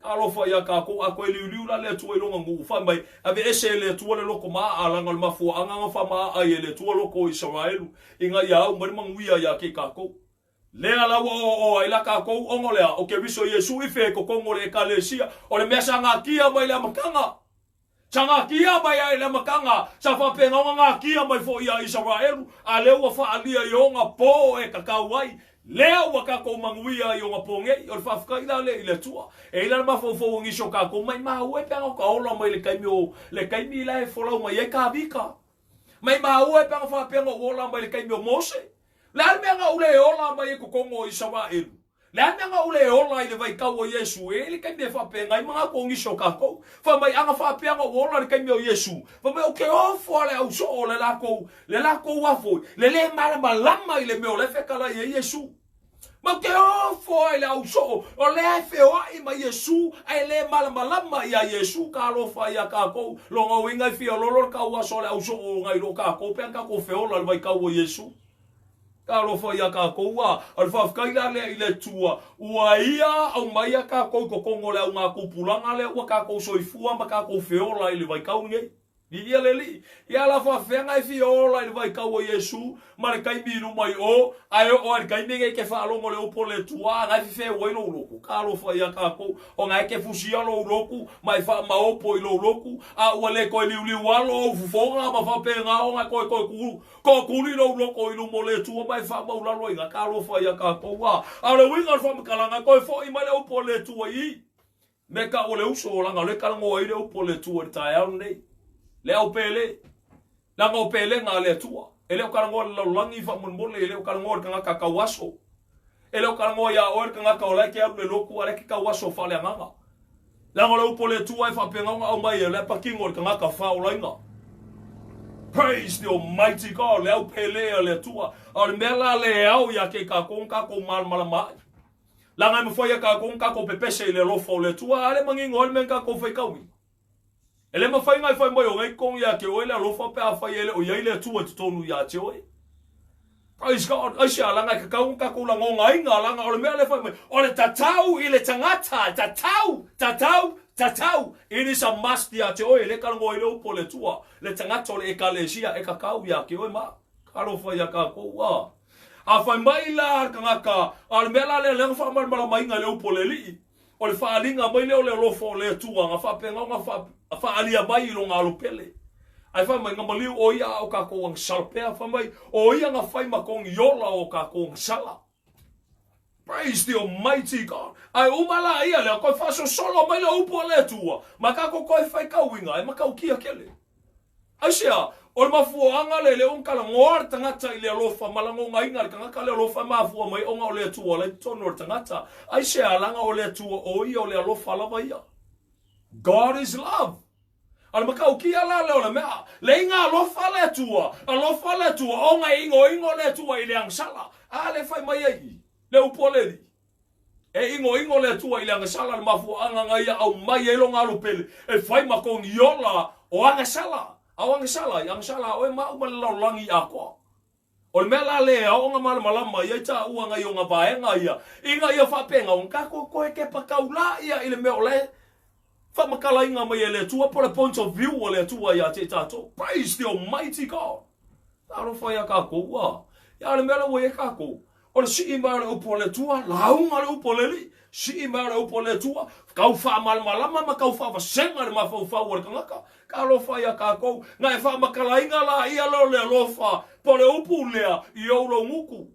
Talofa ia tatou, a toe liuliu la le Atua i lona nuu, fai mai, Aveese e le Atua le loto maaa, leaga o le mafuaaga na faamaaa ai e le Atua loto o Isaraelu, ina ia au mai le manuia ia te tatou. Lea la ua oooo ai la tatou, ona o le a? O Keriso Iesu i fea i totonu o le Ekalesia, o le mea sa natia mai i le amataga. Sa natia mai ai i le amataga, sa faapena ona natia mai foi ia Isaraelu, a lea ua faaalia i ona po e tatau ai, lea ua tatou manuia ai i ona po nei. O le faafetai la lea i le Atua. E i ai la le mafaufau o nisi o tatou, maimau e pe ana o ta ola mai le taimi o le taimi la e folau mai ai Kavika. Maimau e pe ana faapea na ou ola mai le taimi o Mose. Le a le mea na ou le ola mai ai totonu o Isaraelu? Le a le mea na ou le ola ai le vaitau o Iesu? E i ai le taimi e faapena ai manatu o nisi o tatou. Fai mai, ana faapea na ou ola i le taimi o Iesu, fai mai, ou te ofo a le au soo le latou, le latou a foi, le le malamalama i le mea o la e fetalai ai Iesu. Ma ou te ofo ai le au soo, o lea e feoai ma Iesu, ae le malamalama ia Iesu. Talofa ia tatou, lona uiga e fia lolo le tauaso a le au soo nai lo tatou, pe ana tatou feola i le vaitau o Iesu. Talofa ia tatou a, o le faafetai la lea i le Atua, ua Ia aumaia tatou i totonu o le augatupulaga lea ua tatou soifua ma tatou feola i le vaitau lenei. Viia le Alii. Ia la faafeaga e fia ola i le vaitau o Iesu ma le taimi i luma i o, ae oo lava i le taimi nei e te faalogo i le upu o le Atua, a na e fefeu ai lou lotu. Talofa ia tatou, ona e te fusia lou lotu ma e faamaopo i lou lotu, a ua le toe liuliu alo ou fofoga ma faapena ona e toe toe tootuli lou loto i luma o le Atua ma e faamaulalo ai ina. Talofa ia tatou. A o le uiga o le faamatalaga, toe foi mai le upu a le Atua i i. Me ka o le uso o langa o le talanoa ai le upu a le Atua i le taeao lenei. Le au pele, leaga o pelega a le Atua. E le o talanoa i le lalolagi faamolemole, e le o talanoa i le tagata tauaso. E le o talanoa iā oe le tagata o la e te alu i le lotu a o la e te tauaso faaleagaga. Leaga o le upu a le Atua e faapena ona aumai e le patino i le tagata faaolaina. Praise the Almighty God, le au pele a le Atua. A o le mea la le ao ia te tatou ona tatou malamalama ai. Leaga e mafai e tatou ona tatou pepese i le alofa o le Atua, a le manino ai le mea na tatou faitauina. E le mafai ona e fai mai o nei totonu ia te oe le alofa pe afai e le o i ai le Atua i totonu ia te oe. Praise God. Aisea, leaga e tatau ona tatou lagonaina, leaga o le mea lea e fai mai, o le tatau i le tagata, tatau, tatau, tatau. It is a must ia te oe, e le talanoa ai le upu a le Atua, le tagata o le Ekalesia, e tatau ia te oe ma. Talofa ia tatou, a. A fai mai la le tagata, a o le mea la lea lea na faamalamalamaina e le upu a le Alii, o le faaaliga mai lea o le alofa o le Atua na faapena ona faaalia mai i lona alo pele. Ae fai mai, na maliu o ia a o tatou agasala pea, fai mai, o ia na fai ma togiola o tatou agasala. Praise the Almighty God. Ae uma la ia lea, toe faasosolo mai le upu a le Atua, ma tatou toe faitauina e matautia tele. Aisea? O le mafuaaga lea, lea ua talanoa le tagata i le alofa ma lagonaina le tagata le alofa e mafua mai ona o le Atua la i totonu o le tagata. Aisea? Leaga o le Atua o ia o le alofa lava ia. God is love. A o le matautia la lea o le mea, leai na alofa le Atua, alofa le Atua ona e igoigo le Atua i le agasala. A lea e fai mai ai i i, le upu a le Alii. E igoigo le Atua i le agasala le mafuaaga na ia aumai ai lona alo pele e fai ma togiola o agasala. A o agasala ai? Agasala a oe ma au ma le lalolagi atoa. O le mea la lea o ona malamalama i ai taua nai ona vaega ia, ina ia faapena ona tatou toe tepa taulā ia i le mea o la e faamatalaina mai e le Atua po o le point of view a le Atua ia te i tatou. Praise the Almighty God! Talofa ia tatou, ua. Ia o le mea la ua i ai tatou, O le sii mai o le upu a le Atua, lauga le upu a le Alii, sii mai o le upu a le Atua, tau faamalamalama ma tau faavasega le mafaufau o le tagata. Talofa ia tatou, na e faamatalaina la ia lea o le alofa, po o le upu lea i ou lou gutu.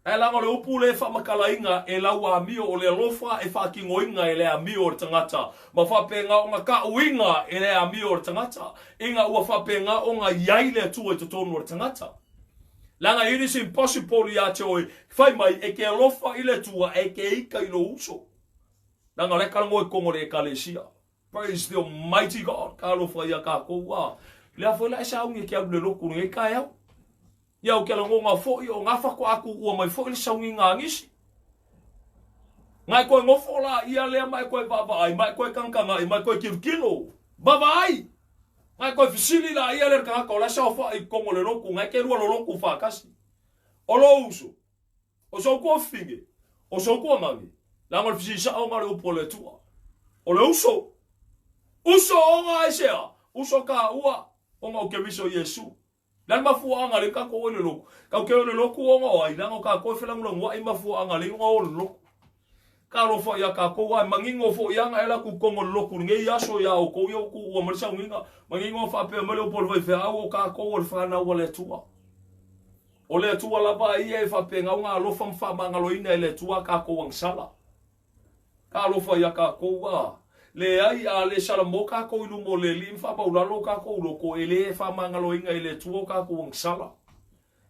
Ae leaga o le upu lea e faamatalaina e lau amio, o le alofa e faatinoina e le amio o le tagata, ma faapena ona tauina e le amio o le tagata, ina ua faapena ona i ai le Atua i totonu o le tagata. Leaga it is impossible ia te oe, fai mai e te alofa i le Atua e te ika i lou uso. Leaga o la e talanoa i totonu o le Ekalesia. Praise the Almighty God. Talofa ia tatou a. Lea foi la e sauni e te alu le lotu lenei taeao. Ia ou te lagona foi o ngā faatoa tuua mai foi le sauniga a nisi. Nga e toe nofo la ia lea ma e toe vaavaai, ma e toe tagatagai, ma e toe tilotilo. Vaavaai! Ngai koe fesili la ia le tagata o la e saofai i totonu o le lotu, ngai ke lua lolotu faatasi. O lou uso, o sou tuafafine, o sou tuagane, leaga o le fesili sao na o le upu a le Atua. O le uso, uso ona aisea? Uso taua ona o Keriso Iesu. Le a le mafuaaga lea tatou o i le lotu? Tatou te o i le lotu ona o ai? Leaga o tatou e felagolagoai mafuaaga lea ona o le lotu. Talofa ia tatou, ae manino foi ana ela totonu o le lotu i lenei aso ia outou ia ua tuua mai le sauniga. Manino a faapea mai le upu a le faifeau, o tatou o le fanau a le Atua. O le Atua lava ia e faapena ona alofa ma faamagaloina e le Atua a tatou agasala. Talofa ia tatou, a leai, a le salamo tatou i luma o le Alii ma faamaulalo o tatou loto, e le faamagaloina e le Atua o tatou agasala.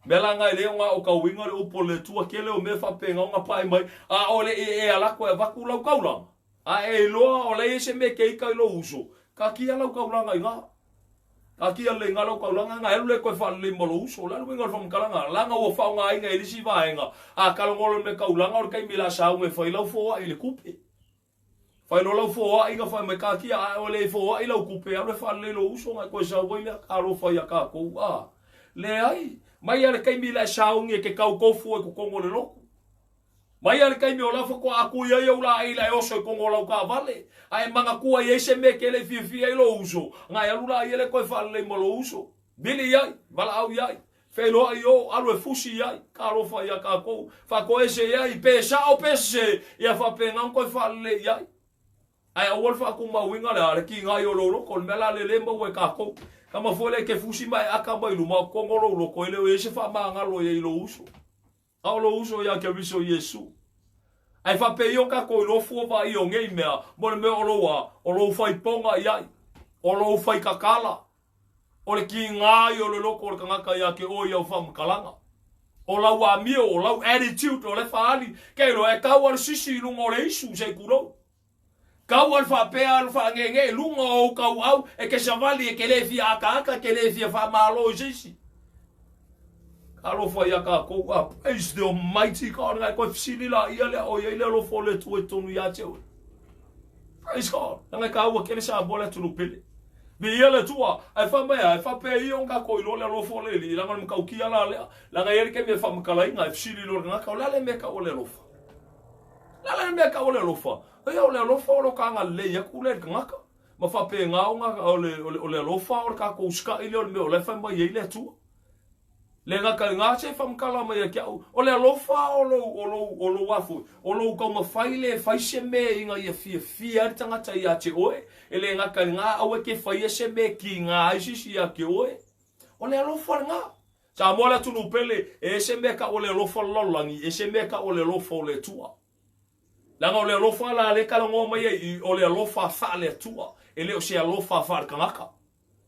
Mea la na e le o na o tauiga le upu o le Atua, tele o mea faapena ona pae mai, a o le i e ala atu e avatu lau taulaga, a e iloa o la e i ai se mea e te ika i lou uso, taatia lau taulaga i ina. Taatia lelei ina lau taulaga, na e alu lea e toe faalelei ma lou uso. O le a le uiga o le faamatalaga? Leaga ua faaaogaina e le isi vaega, a talanoa loa i le mea taulaga, o le taimi o le a sauni e fai lau foai i le tupe. Fai loa lau foai na fai mai, taatia ae o le foai lau tupe, alu e faalelei lou uso na e toe sau ai lea. Talofa ia tatou, a leai, mai lava le taimi la e sauni e te tau tofu ai i totonu o le lotu. Mai a le taimi o la faatoa aku i ai ou laei la e oso i kogo o lau taavale, a e manatua i ai se mea e te le i fiafia ai lou uso, na e alu laia lea toe faalelei ma lou uso. Vili i ai, valaau i ai, feiloai i o, alu e fusi i ai, talofa ia tatou, faatoese i ai, pe sao pe sese, ia faapena ona toe faalelei i ai. Ae aua le faatumauina le a le tigai o lou loto, o le mea la lea le maua e tatou. Tama foi lea e te fusi ma e aka mai luma o totonu o lou loto, e le o i ai se faamagalo i ai i lou uso. A o lou uso ia Keriso Iesu. Ae faapei o tatou iloa fua vaaia o nei mea, mo le mea o lou a, o lou faipoga i ai, o lou faikakala, o le tigai o le loto o le tagata ia te oe i au faamatalaga. O lau amio, o lau attitude, o le faaali, ke iloa e tau a le sisi i luga o le isu, se i tulou. Kau a le faapea alu faangeenee i luga o ou kauau e te savali e te le fia akaaka e te le fia faamalo i se isi. Talofa ia tatou ah, praise the almighty God ngai koe fesili la ia lea o ia i le alofa o le Atua i totonu ia te oe. Praise God. Nanga kāua kele sa mo le atunuu pele. Viia le Atua, ae fai mai a, e faapea ia ona tatou iloa le alofa o le Alii, leaga o le matautia la lea. Leaga e i ai le taimi e faamatalaina, e fesili loa le tagata, o le a le mea e tau o le alofa? Le a le mea e tau o le alofa? Ia, o le alofa o lo ta agalelei atu lea i le tagata. Ma faapena ona o le, o le, o le alofa o le tatou usikai lea o le mea o la e fai mai ai le Atua. Le gata i lena, se faamatala mai ia te au, o le alofa o lou, o lou, o lou a foi, o lou taumafai lea e fai se mea ina ia fiafia ai le tagata ia te oe. E le gata i lena, aua e te faia se mea e tiga ai se isi ia te oe. O le alofa lena. Samoa le atunuu pele, e ese mea tau o le alofa o le lalolagi, ese mea tau o le alofa o le Atua. Leaga o le alofa la lea e talanoa mai ai i, o le alofa faale-Atua, e le o se alofa faale-tagata.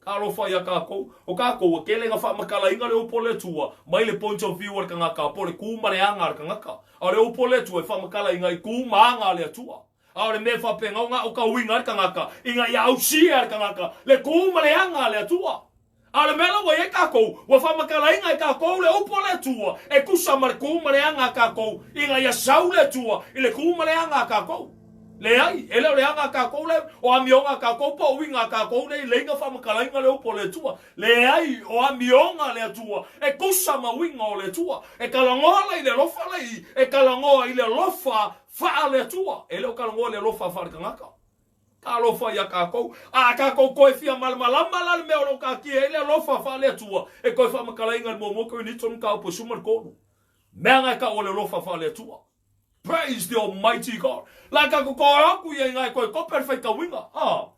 Talofa ia tatou, o tatou ua tele na faamatalaina le upu o le Atua mai le point of view a le tagata, po o le tu ma le aga a le tagata. A o le upu o le Atua e faamatalaina i tu ma aga a le Atua. A o le mea e faapena ona aotauina ai le tagata, ina ia ausia e le tagata le tu ma le aga a le Atua. A o le mea la ua i ai tatou, ua faamatalaina e tatou le upu a le Atua e tusa ma le tu ma le aga a tatou, ina ia sau le Atua i le tu ma le aga a tatou. Leai, e le o le aga a tatou lea, o amioga a tatou po o uiga a tatou lea i leina faamatalaina le upu a le Atua. Leai, o amioga a le Atua e tusa ma uiga o le Atua. E talanoa la i le alofa la i, e talanoa i le alofa faale-Atua, e le o talanoa i le alofa faale-tagata. Talofa ia tatou. A tatou toe fia malamalama la le mea o lo o taatia ai le alofa faale-Atua, e toe faamatalaina i le muamua Korinito mataupu e 13. Mea na e tau o le alofa faale-Atua. Praise the Almighty God. La tatou toe atu ia ina e toe tope le faitauina. Ah.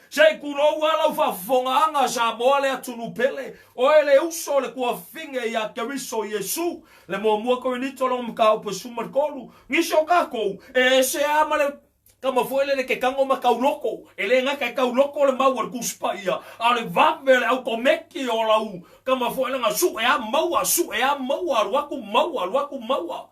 Se i tulou lava lau faafofogaaga Samoa le atunuu pele, oe le uso le tuafafine ia Keriso Iesu. Le muamua Korinito lona mataupu e 13, nisi o tatou e ese a ma le tama foi lele ke tago ma tauloko, e le gata e tauloko le mau a le Tusi Paia, a o le vave o le automeki o lau tama foi lena sue a maua, sue a maua, alu atu maua, alu atu maua.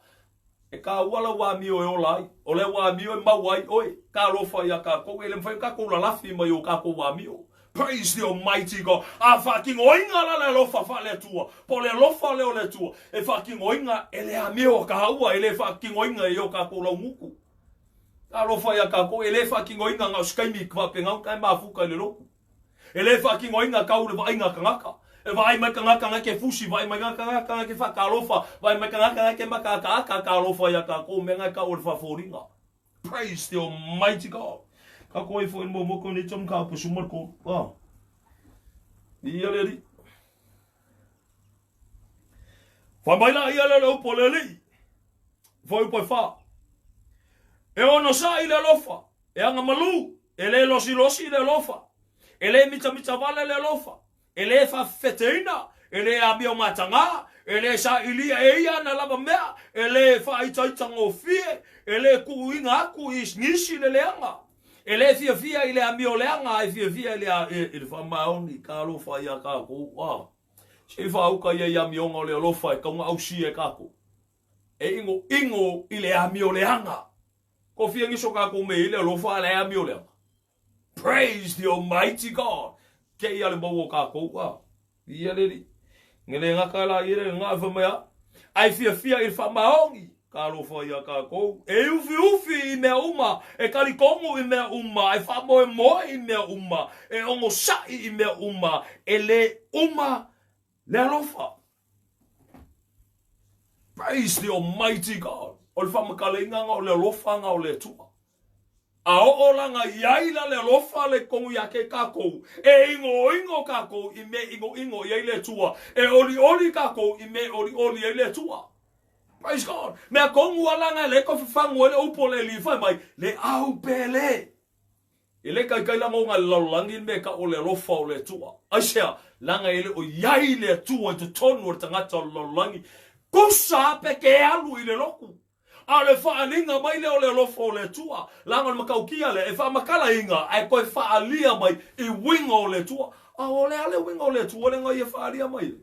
E kāua lau amio e ola ai. O lau amio e mau ai oe. Talofa iā kākou, e le mafai ona kākou lalafi mai o kākou amio. Praise the Almighty God. A faatinoina la le alofa faale-Atua, po o le alofa lea o le Atua, e faatinoina e le amio a kāua, e le faatinoina e o kākou laugutu. Talofa iā kākou, e le faatinoina na o se taimi faapena ona e mafuta i le lotu. E le faatinoina tau le vaaiga a tagata. E vaai mai tagata na ke fusi, vaai mai tagata na ke faatalofa, vaai mai tagata na ke makaakaaka, talofa ia tatou mea na e tau o le faafoliga. Praise the Almighty God. Ka koe ifo i le muamua koe nei tonu ka apo suma le kolu. Ah. Ia le alii. Fai mai la ia le le upu o le alii. Fai upu e wha. E ono sa i le alofa, e anga malu, E le losilosi le alofa, e le mitamita wale le alofa, e le faafefeteina, e le amio matagā, e le sailia e ia ana lava mea, e le faaitaitagofie, e le tuuina aku i nisi le leaga, e le fiafia i le amio leaga, ae fiafia i le, i le faamaoni. Talofa iā tatou, a se i faauka ia i amioga o le alofa e tau ona ausia e tatou, e inoino i le amio leaga. Ko fia nisi o kakou me i le alofa a le amio leaga. Praise the Almighty God. Ke ia le mau o kakou a. Ia le li. Ngele ngaka la ia le nga fa mai a. Ai fia fia i fa maongi. Ka alofa ia kakou. E ufi ufi i mea uma. E kalikongu i mea uma. E fa moe moe i mea uma. E ongo sa'i i mea uma. E le uma le alofa. Praise the Almighty God. O le faamatalaina na o le alofa na o le Atua. A oo la na iai la le alofa le kogu ia ke kākou, e ingoingo kākou i me ingoingo i ai le Atua, e olioli kākou i me olioli ai le Atua. Praise God. Mea kongu ala nga le ko fafangu ele upo le li fai mai le au pele. E le kai kai langa nga lalolagi me ka o le alofa o le Atua. Aisea, langa ele o iai le Atua i totonu o le tagata o le lalolagi. Kusa pe ke alu i le loku. A o le faaaliga mai lea o le alofa o le Atua, leaga o le matautia lea e faamatalaina ae toe faaalia mai i uiga o le Atua. A o le a le uiga o le Atua lea na ia faaalia mai ai?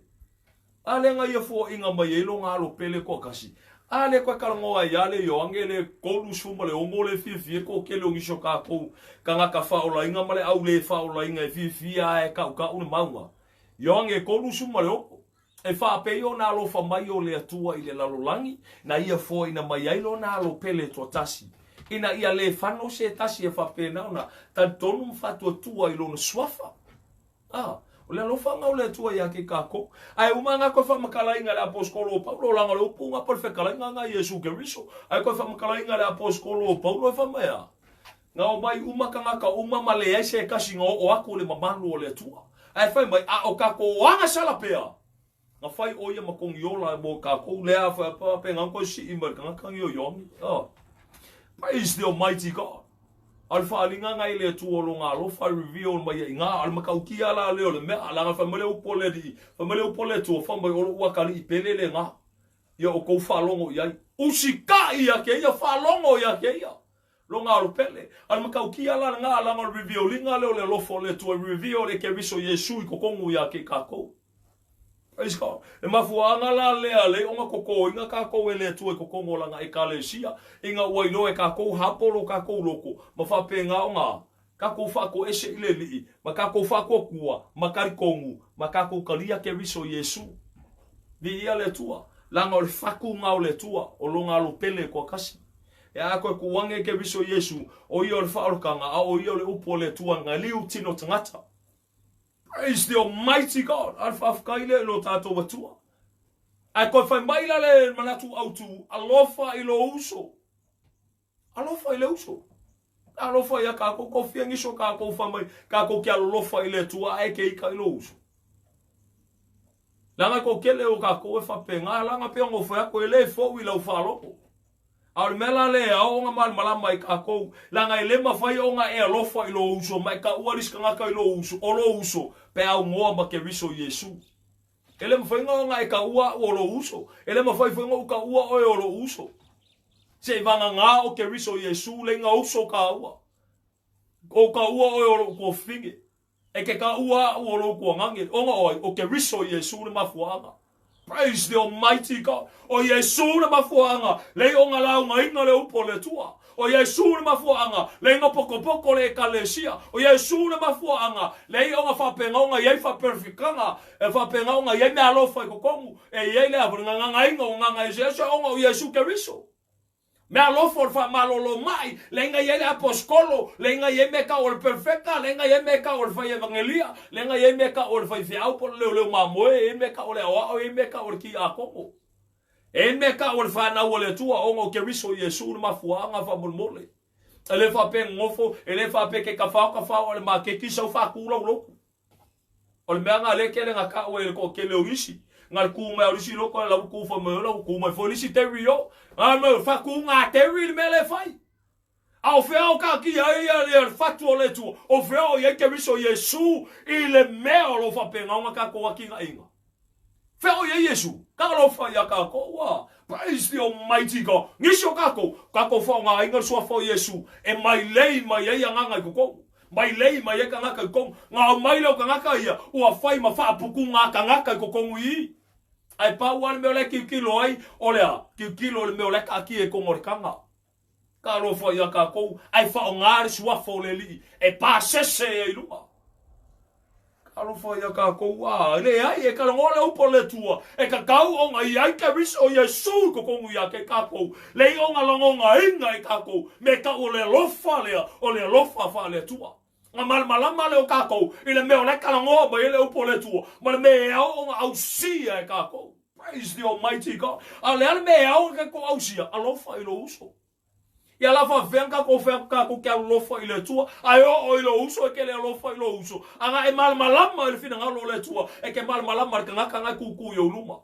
A lea na ia foaiina mai ai lona alo pele toatasi? A lea toe talanoa ai lava le Ioane le 36 le fiafia toatele o nisi o tatou tagata faaolaina ma le au le faaolaina e fiafia lava e tautau le mauga. Ioane 36. E faapei ona alofa mai o le Atua i le lalolagi, na ia foaina mai ai lona alo pele toatasi, ina ia le fano se tasi e faapena ona talitonu ma faatuatua i lona suafa. A, o le alofaga o le Atua ia ke kākou. Ae uma ngā koe whaamakalainga le aposkolo o Paulo, langa o le upu ngā po le whekalaiga ngā Iesu Keriso. Ae koe whaamakalainga le aposkolo o Paulo e whamea. Ngā o mai uma kangaka uma ma leai se kasi ngā o aku le mamalu o le Atua. Ae whai mai, a o kākou anga sala pea. Ngā whai o ia makongi ola e mō kākou le a whai apa pe ngā koe si i mai kangaka ngi o Ioangi. Oh. Praise the Almighty God. A le whaalinga ngai le Atua o lo ngā alofa reveal mai i ngā, a le makaukia la leo le mea, la ngā whai upo le ri, whai upo le Atua, whai mai o lo uakali i pele le ngā. Ia o kou whaalongo i ai. Usi ka ia ke ia, whaalongo ia ke ia. Lo ngā alo pele. A le makaukia la le ngā langa o le revealinga leo le alofa o le Atua, reveal le Keriso Iesu i kokongu ia ke kākou. Praise God. E mafuaanga la lea le onga koko inga kākou e le Atua i kokongo langa e kalesia. Inga ua iloa e kākou hapolo kākou loko. Ma whapenga o ngā. Kākou whaako ese i le lii. Ma kākou whaako kua. Ma karikongu. Ma kākou kalia Keriso Iesu. Vi ia le Atua. Langa o le whaku ngā o le Atua. O lo ngā alo pele kua kasi. E a koe kuange Keriso Iesu. O ia o le whaorokanga. A o ia o le upo o le Atua ngā liu tino tangata. Praise the Almighty God. A le whaafkai le lo tātou Atua. Ae koe whai mai la le manatu autu, alofa i lo uso. Alofa i le uso. Alofa ia kākou, ko fia ngiso kākou whai mai, kākou ki alofa i le Atua, ae ke ika i lo uso. Langa ko kele o kākou e whape, ngā langa pe ongo whai ako e le fou i lau whaaloko. A o le mea la le ao nga mal malama i kākou, langa e le mawhai o ngā e alofa i lo uso, mai ka uaris ka ngaka i lo uso, o lo uso, pe au ngoa ma ke riso Iesu. E le mawhai ngā o ngā e ka ua o lo uso, e le mawhai whai ngā u ka ua o e o lo uso. Se i vanga ngā o ke riso Iesu, le ngā uso ka ua. O ka ua o e o lo kua finge. E ke ka ua o lo kua ngange, o ngā oi, o ke riso Iesu le mafuaanga. Praise the Almighty God. O Iesu le mafuaanga, lei o ngā lau ngā inga le upo le Atua. O Iesu le mafuaanga, lei ngā pokopoko le ekalesia. O Iesu le mafuaanga, lei o ngā whapenga o ngā iai whaperfikanga, e whapenga o ngā iai mea alofa i kokongu, e iai le awhara ngā ngā inga o ngā ngā ese ese o ngā o Iesu Keriso. Mea alofa o le whaamalolo mai, le inga iai le aposkolo, le inga iai me ka o le perfecta, le inga iai me ka o le whai evangelia, le inga iai me ka o le whai whiau po le leo leo mamoe, e me ka o le aoao, e me ka o le ki a kongo. E me ka o le whanau o le Atua, o ngā Keriso Iesu le mafuaanga whamolmole. E le whape ngofo, e le whape ke ka whao ka whao o le makeki sau whakūlau loku. O le mea ngā le kele ngā ka ue le ko kele o isi. Ngā le kū mai o isi loko e lau kū wha mai o lau kū mai fo isi te rio. Ngā mai o whaku ngā te ri le mea le whai. A o whea o ka ki ai ia le whatu o le tua. O whea o iai Keriso Iesu i le mea o lo whapenga o ngā ka koa ki ngā inga. Whea o iai Iesu. Ka lo whai a ka koa. Praise the Almighty God. Ngisi o kākou, kākou whao ngā inga sua whao Iesu. E mai lei mai ai a ngā ngai kokou. Mai lei mai ai ka ngaka i kongu. Ngā au mai leo ka ngaka ia, ua whai ma whaapuku ngā ka ngaka i kokongu i. Ai pau ale mea o le kiukilo ai, o lea, kiukilo le mea o le ka ki e kongo le kanga. Ka alofa ia kākou, ai whao ngā le suafa o le lii, e pāsese e i lunga. Ka alofa ia kākou, a, le ai, e kalangoa le upo le Atua, e ka kau o ngā iai Keriso Iesu i kokongu ia ke kākou, le i o ngā langonga inga i kākou, me ka o le alofa lea, o le alofa wha le Atua. Ngā malamalama le o kākou, i le mea o le kalangoa mai e le upo le Atua, ma le mea e ao o ngā ausia e kākou. Praise the Almighty God. A o le a le mea e ao ona tatou ausia? Alofa i lou uso. Ia la faapefea ona tatou fai atu tatou te alolofa i le Atua, ae oo i lou uso e te le alofa i lou uso? Ana e malamalama i le finagalo o le Atua, e te malamalama i le tagata na e tūtū i ou luma.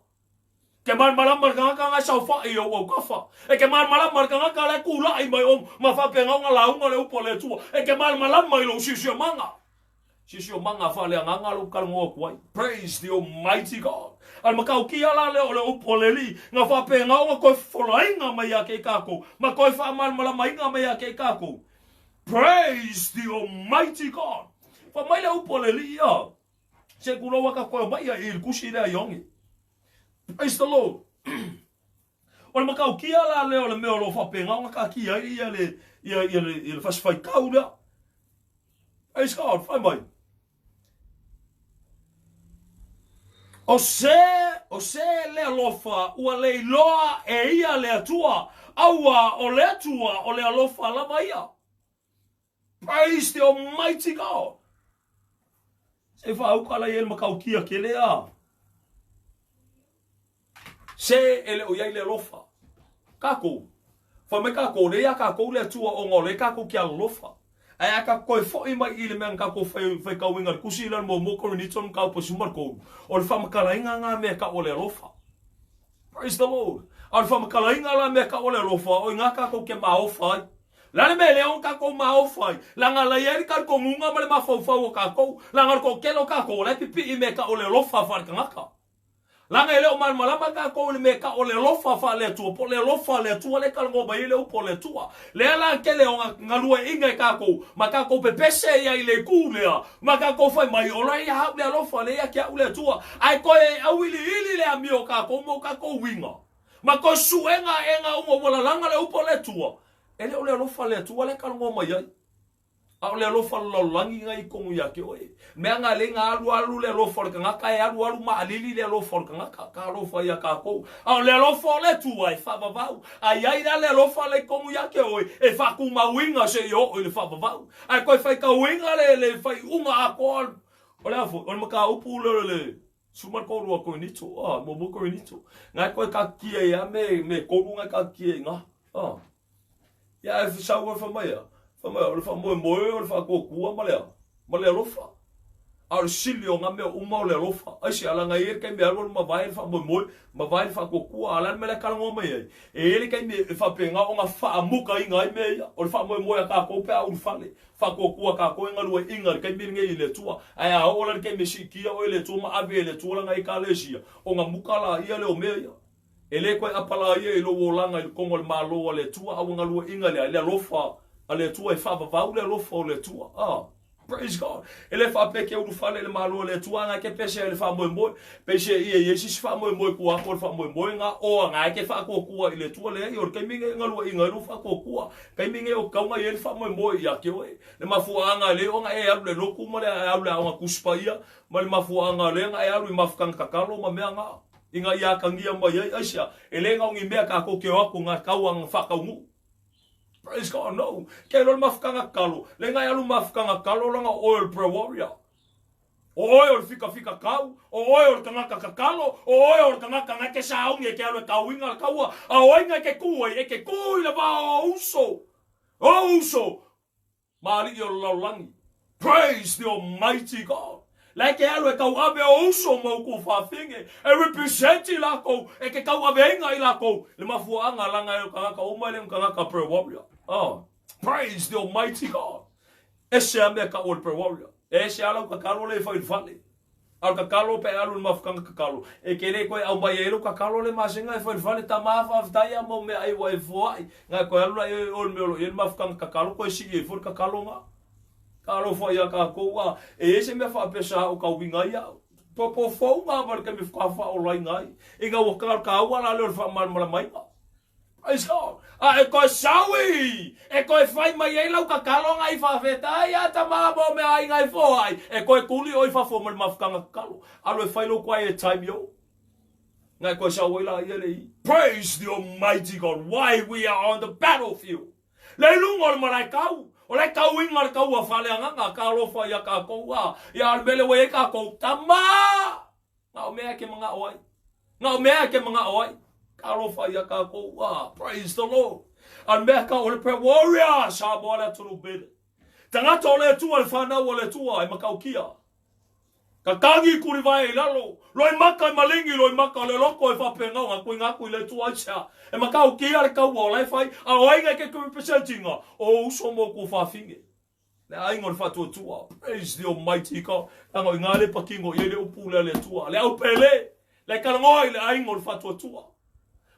E te malamalama i le tagata na e saofai i ou autafa. E te malamalama i le tagata la e tulai mai o ma faapena ona lauga le upu a le Atua. E te malamalama i lou siosiomaga. Siosiomaga faaleagaga lou talanoa atu ai. Praise the Almighty God. A le matautia la lea o le upu a le Alii, na faapena ona toe fofolaina mai ia te i tatou, ma toe faamalamalamaina mai ia te i tatou. Praise the Almighty God. Fai mai le upu a le Alii ia, se tulou a tatou mai ia i le tusi lea a Ioane. Praise the Lord. O le matautia la lea o le mea o lo o faapena ona taatia ai ia le, ia, ia le, ia le fasifaitau lea. Praise God, fai mai. O se, o se le alofa ua le iloa e ia le Atua, aua o le Atua o le alofa lava ia. Praise the Almighty God. Se faauka la i ai le matautia tele a. Se e le o i ai le alofa. Kākou. Fai mai kākou, lea iā kākou le Atua ona o lea kākou ke alolofa. Ae a kākou toe foʻi mai i le mea na kākou fai, faitauina i le Tusi lea o le muamua Korinito le mataupu e 13, o le faamatalaina na mea e tau o le alofa. Praise the Lord. A o le faamatalaina la mea e tau o le alofa, o i ina kākou ke maofa ai. O le a le mea e le ona tatou maofa ai? Leaga la i ai le talitonuga ma le mafaufau o tatou, leaga o le toatele o tatou o la e pipii i mea e tau o le alofa faale-tagata. Leaga e le o malamalama tatou i le mea e tau o le alofa faale-Atua, po o le alofa a le Atua lea e talanoa mai ai le upu a le Atua. Lea la tele o galueaiina e tatou ma tatou pepese ai i le itu lea, ma tatou fai mai, o la ia au le alofa, lea ia te au le Atua. Ae toe auiliili le amio o tatou ma o tatou uiga, ma toe suega aega uma ua lalaga le upu a le Atua. E le o le alofa a le Atua lea e talanoa mai ai, a o le alofa o le lalolagi na i tonu ia te oe. Mea na lei na alu alu le alofa o le tagata, e alu alu maalili le alofa o le tagata, ka alofa ia tatou. A o le alofa o le Atua e faavavau. A i ai la le alofa lea i tonu ia te oe, e faatumauina seia oo i le faavavau. Ae toe faitauina le, le faaiuga atoa o le a foi, o le mataupu lea o le 13 a Korinito, ah, muamua Korinito. Na e toe katitia ai lava me, me tolu na e katitia i ina. Ah. Ia ae sau ai fai mai a, fai mai o le faamoemoe o le faatuatua ma le a, ma le alofa. A o le sili o ngā mea uma o le alofa. Aisea, leaga e i ai le taimi e alualu mavae le faamoemoe, mavae le faatuatua. A o le a le mea la e talanoa mai ai? E i ai le taimi e faapena ona faamukaina ai mea ia. O le faamoemoe a tatou pe a ulufale, faatuatua tatou e galueaiina i le taimi lenei i le Atua. Ae a oo la i le taimi e siitia oe e le Atua ma ave e le Atua lana Ekalesia, ona muka laia lea o mea ia. E le toe apalaia i lou olaga i totonu o le Malo a le Atua, a ua galueaiina lea i le alofa a le Atua e faavavau le alofa o le Atua. Ah, praise God. E le faapea e te ulufale i le Malo a le Atua, ana e te pese ai i le faamoemoe. Peiseai e i ai se isi faamoemoe tua atu o le faamoemoe na, o ana e te faatuatua i le Atua. Leai, o le taimi nei e galueaiina ai lou faatuatua. Taimi nei o tatau ona i ai le faamoemoe ia te oe. Le mafuaaga e le ona e alu i le lotu ma le alu i le aoga Tusi Paia, ma le mafuaaga lea na e alu i mafutaga tatalo ma mea na. Ina ia atagia mai ai, aisea, e le na o ni mea tatou te o atu na tau ana faataunuu. Praise God, no. Ke iloa le mafutaga tatalo, le na e alu mafutaga tatalo lana o oe o le prayer warrior. O oe o le fikafika kau, o oe o le tagata tatalo, o oe o le tagata na e te sauni e te alu e kauina le kaua, a o ai na e te ku ai, e te ku i le va o uso. O uso, ma alii o le lalolagi. Praise the Almighty God. La e ke alu e tauave o uso ma uku fafine, e represent i lakou, e ke tauaveina i lakou, le mafuaaga langa e o tagata uma e le o tagata prayer warrior. Oh, praise the Almighty God. Ese a mea ka o le prayer warrior. Ese a lau tatalo le e fai i le fale. A o le tatalo pe alu i le mafutaga tatalo, e ke le toe aumai ai lou tatalo le masega e fai i le fale, tama faafetai a mo meaai ua e foai, na e toe alu la i o le mea o lo o i ai le mafutaga tatalo toe sii ai foi le tatalo na. Talofa ia tatou a e i ai se mea faapea sa o tauiga ai au. Popofouga ma le taimi faatoa faaolaina ai. Ina ua taua la lea o le faamalamalamaina. Praise God. A e toe saui, e toe fai mai ai lau tatalo na i faafetai a tama mo mea ai ngai foai, e toe tuli oi fafo ma le mafutaga tatalo. Alu e fai lou quiet time yo. Na e toe sau ai la ia le i. Praise the Almighty God. Why we are on the battlefield. Le i luga o le malae kau, o le kauiga le kaua faaleagaga, ka alofa ia tatou a, ia a le mele ua i ai tatou, tama! Na o mea e ke manaʻo ai. Na o mea e ke manaʻo ai. Talofa iā kākou. Ah, praise the Lord. A le mea ka o le prayer warrior, Samoa le atunuu pele. Tagata o le Atua, le whanau o le Atua, e makaukia. Kakagi kulivae i lalo, loi maka i malingi, loi maka o le loko e whapengau, ngā kui ngā kui le Atua aisea. E makaukia le kaua o lai whai, a o ainga ke kui representinga, o uso mō ku whawhinge. Le aiga o le faatuatua. Praise the Almighty God. Leaga o i ngā le pakingo i ai le upu lea le Atua. Le au pele, le kalagoa i le aiga o le faatuatua.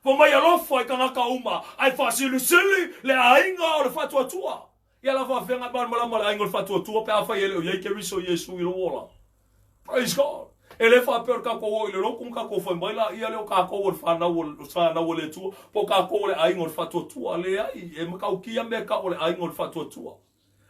Fai mai alofa i kangaka uma, ai faasilisili le aiga o le faatuatua. Ia la faafeagai malamalama le aiga o le faatuatua pe afai e le o i ai Keriso Iesu i lou ola. Praise God. E le faapea o le tatou o i le lotu ma tatou fai mai laia lea o tatou o le fanau o fanau a le Atua, po o tatou o le aiga o le faatuatua. Leai, e matautia mea e tau o le aiga o le faatuatua.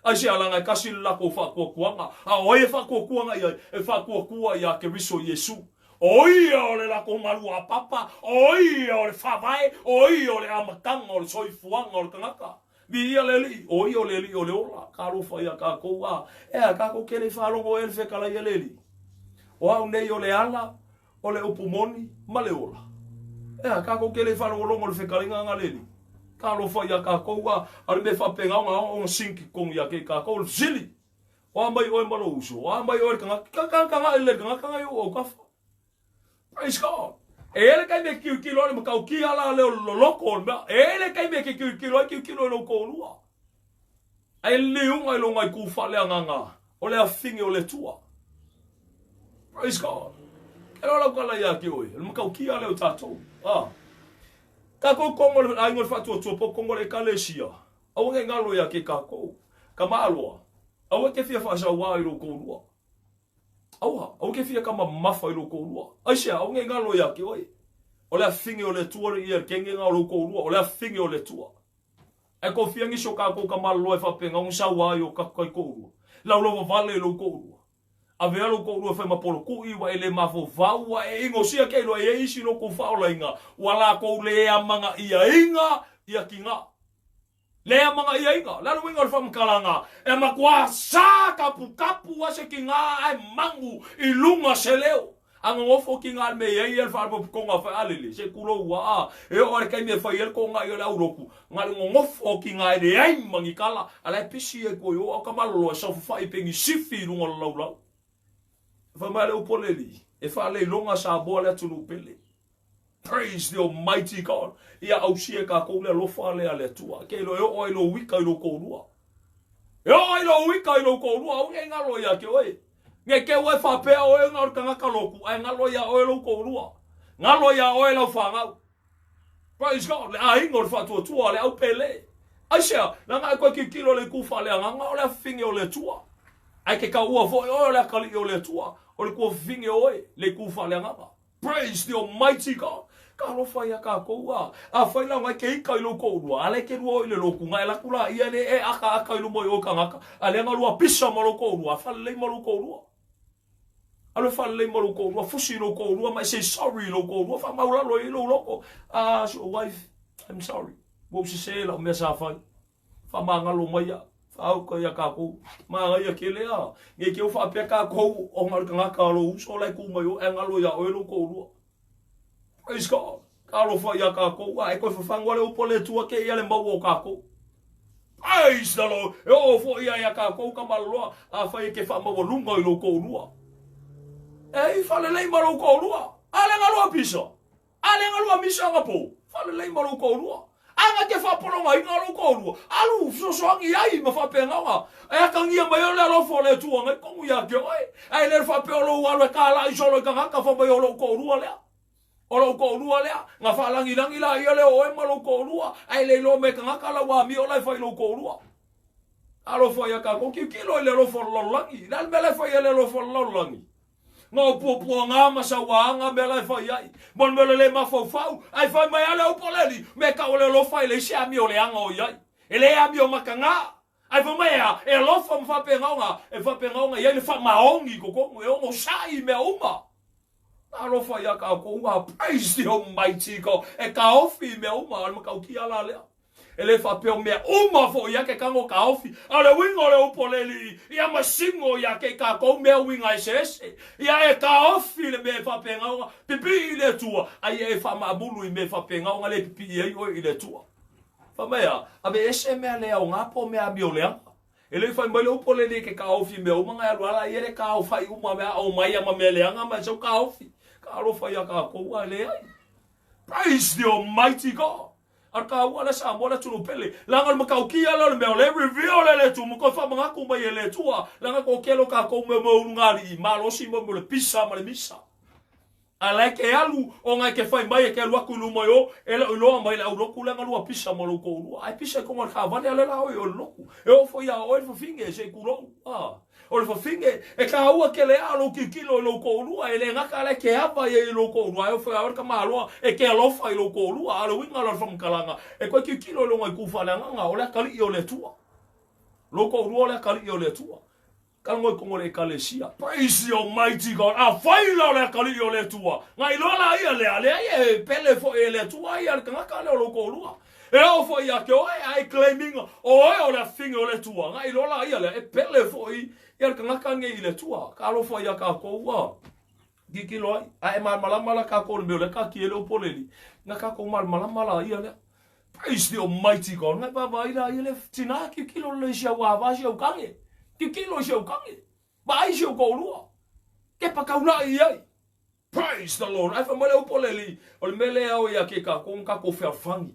Aisea, leaga e tasi le latou faatuatuaga. A o ai e faatuatuaga i ai? E faatuatua iā Keriso Iesu. O ia o le latou maluapapa, o ia o le faavae, o ia o le amataga o le soifuaga o le tagata. Viia le Alii, o ia o le Alii o le ola, talofa iā kākou, a, e a, kākou ke le i faalogo ea i le fetalai a le Alii? O au nei o le ala, o le upu moni, ma le ola. E a, kākou ke le i faalogologo i le fetalaiga a le Alii? Talofa iā kākou, a, a o le mea faapena ona ona sinki tonu iā ke kākou, o le fesili, o a mai oe ma lou uso, o a mai oe le tagata, ka, ka, ka, ka, le tagata ngai o autafa. Praise God. E i ai le taimi e kiukilu ai le matautia la lea o le loloko o le mea. E i ai le taimi e ke kiukilu ai, kiukilu ai lou toalua. Ai liuga i lou ngai ku faaleagaga o le afine o le Atua. Praise God. Ke loa lau tala ia te oe, o le matautia lea o tatou. Ah. Tatou kongo le aiga o le faatuatua po kongo le ekalesia. Aua nei ngalo ia ke kakou. Ka maaloa. Aua ke fia faasauā i lou toalua. Aua, aua ke fia ka mamafa i lou toalua. Aisea, aua nei ngalo ia te oe. O le afine o le Atua le ia le kegega o lou toalua, o le afine o le Atua. Ae ko fia nisi o kākou ka maloloa e faapena ona saua ai o tatou taitoalua. Laulova vale i lou toalua. Avea lou toalua e fai ma polokuʻi, ua e le mafaufau, ua e inosia ke iloa e i ai isi lo kou faaolaina, ua lakou le amanaʻiaina ia kina. Le amanaʻiaina, le a le uiga o le faamatalaga, e matua sa kapukapu a se kina ae magu i luga se leo. A nonofo kina le mea i ai ia le faalapotopotoga faialele, se tulou ua a, e oo lava i le taimi e fai ai le togai o le aulotu, na le nonofo kina e leai ma ni tala, a la e pisi ai koe o au ka malolo e saofafai i penisifi i luga o le laulau. Fai mai le upu a le Alii, e faaleiloga Samoa le atunuu pele. Praise the Almighty God. Ia ausia e kākou le alofa lea a le Atua. Ke iloa e oo ai lou ika i lou toalua. E oo ai lou ika i lou toalua, aua nei ngalo ia te oe. Nei te ua e faapea oe na o le tagata lotu, ae ngalo ia oe lou toalua. Ngalo ia oe lau fanau. Praise God, le aiga o le faatuatua, le au pele. Aisea, leaga e koe tilotilo i le itu faaleagaga o le afifine o le Atua. Ae ke taua foi oe o le atalii o le Atua, o le tuafafine oe, le itu faaleagaga. Praise the Almighty God. Talofa ia kākou a. Afai la ngai ke ika i lou toalua, a le ke lua o i le lotu, ngai alu atu laia le e akaaka i luma i o kangaka, a lea nga lua pisa ma lou toalua, a faalelei ma lou toalua. Alu e faalelei ma lou toalua, fusi i lou toalua ma e say sorry i lou toalua, faamaulalo ai lou loko. Ah, so wife, I'm sorry. Ua ou sesē lau mea sa fai. Faamagalo mai ia, faauka ia kākou. Manaia tele a. Nei te ua faapea kākou ona o le tagata o lou uso la e kū mai oe, ae galo iā oe lou toalua. Praise God. Talofa iā kākou, a e toe fafagu a le upu a le Atua kēia le maua o kākou. Praise the Lord. E oo foi ia iā kākou ka maloloa, afai e ke faamaualuga i lou toalua. E i faalelei ma lou toalua. A le galo a pisa. A le galua misa aga pou, faalelei ma lou toalua. A na te faapologaina lou toalua, alu fesoasoani ai ma faapegaga. E atagia mai ai le alofa o le Atua ngai tonu ia te oe. Ae le faapea o lou alu e talai solo i tagata fai mai o lou toalua lea. O lou toalua lea, na faalagilagi laia lea o oe ma lou toalua, ae le iloa mai e tagata lau amio la e fai i lou toalua. Alofa ia tatou, tilotilo i le alofa o le lalolagi. Le a le mea la e fai ai le alofa o le lalolagi? Ma o puapuaga ma sauaga mea la e fai ai. Ma le mea o le le mafaufau, ae fai mai lava le upu a le Alii, mea e tau o le alofa e leai se amio leaga o i ai. E le amio mataga. Ae fai mai e a? E alofa ma faapegaoga, e faapegaoga i ai le faamaoni i totonu, e onosai i mea uma. Alofa ia tatou, ah, praise the Almighty God. E taofi i mea uma, o le matautia la lea. E le faapea o mea uma foi ia ke kago kaofi. A o le uiga o le upu o le Alii, ia masino ia te i tatou mea uiga eseese. Ia e taofi le mea e faapena ona pipii i le Atua, a ia e faamaamulu i mea e faapena ona le pipii ai oe i le Atua. Fai mai a, aveese mea le aoga po o mea amio leaga. E le i fai mai le upu o le Alii e ke taofi i mea uma, na e alu lava la ia le taofai uma mea aomai ma mea leaga ma e sau taofi. Ka alofa ia tatou a e leai. Praise the Almighty God! A o le taua lea Samoa le atunuu pele. Leaga o le matautia lea o le mea o lea e reveal e le Atua ma toe faamanatu mai e le Atua. Leaga toatele o tatou mea o ulugalii malosi mo mea o le pisa ma le misa. A la e te alu ona e te fai mai e te alu atu i luma i o, e le o iloa mai le au lotu lea na lua pisa ma lou toalua. Ae pisa i totonu o le taavale a lea la oe o le lotu. E oo foi ia oe le fafine se i tulou. A. O le fafine, e taua tele a lou tilotilo i lou toalua, e le gata la e te ava ia i lou toalua, ae o foi a oe le tamaloa e te alofa i lou toalua. A o le uiga la o le faamatalaga, e toe tilotilo i lona itu faaleagaga, o le atalii o le Atua. Lou toalua o le atalii o le Atua. Talanoa i totonu o le Ekalesia. Praise the Almighty God. Afai la o le atalii o le Atua, na iloa la ia lea, leai e pele foi e le Atua ia le tagata lea o lou toalua. E oo foi ia te oe, a e claim ina o oe o le afine o le Atua, na iloa la ia lea, e pele foi ia le tagata nei i le Atua. Talofa ia tatou ua tilotilo ai. A e malamalama la tatou i le mea o lea taatia ai le upu o le Alii, na tatou malamalama la ia lea. Praise the Almighty God. Ngai vaavaai la ia le tina, tilotilo lelei i si au ava, si au kage. Tilotilo i si au kage. Vaai si ou toalua. Kepa taulai i ai. Praise the Lord. Ae fai mai le upu a le Alii, o le mea lea e ao ia te tatou ona tatou fealofani.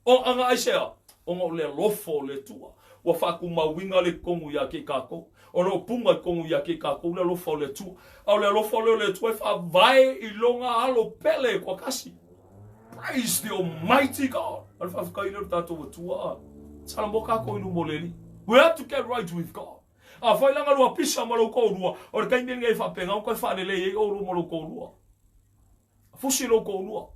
O aga aisea? Ona o le alofa o le Atua ua faatumauina le tonu ia te tatou. O lo o punga i tonu ia te tatou le alofa o le Atua. A o le alofa lea o le Atua e faavae i lona Alo pele toatasi. Praise the Almighty God. O le faafetai lea o le tatou Atua. Salamo tatou i luma o le Alii. We have to get right with God. Afai la na lua pisa ma lou toalua, o le taimi lenei e faapena ona toe faalelei ai oulua ma lou toalua. Fusi lou toalua.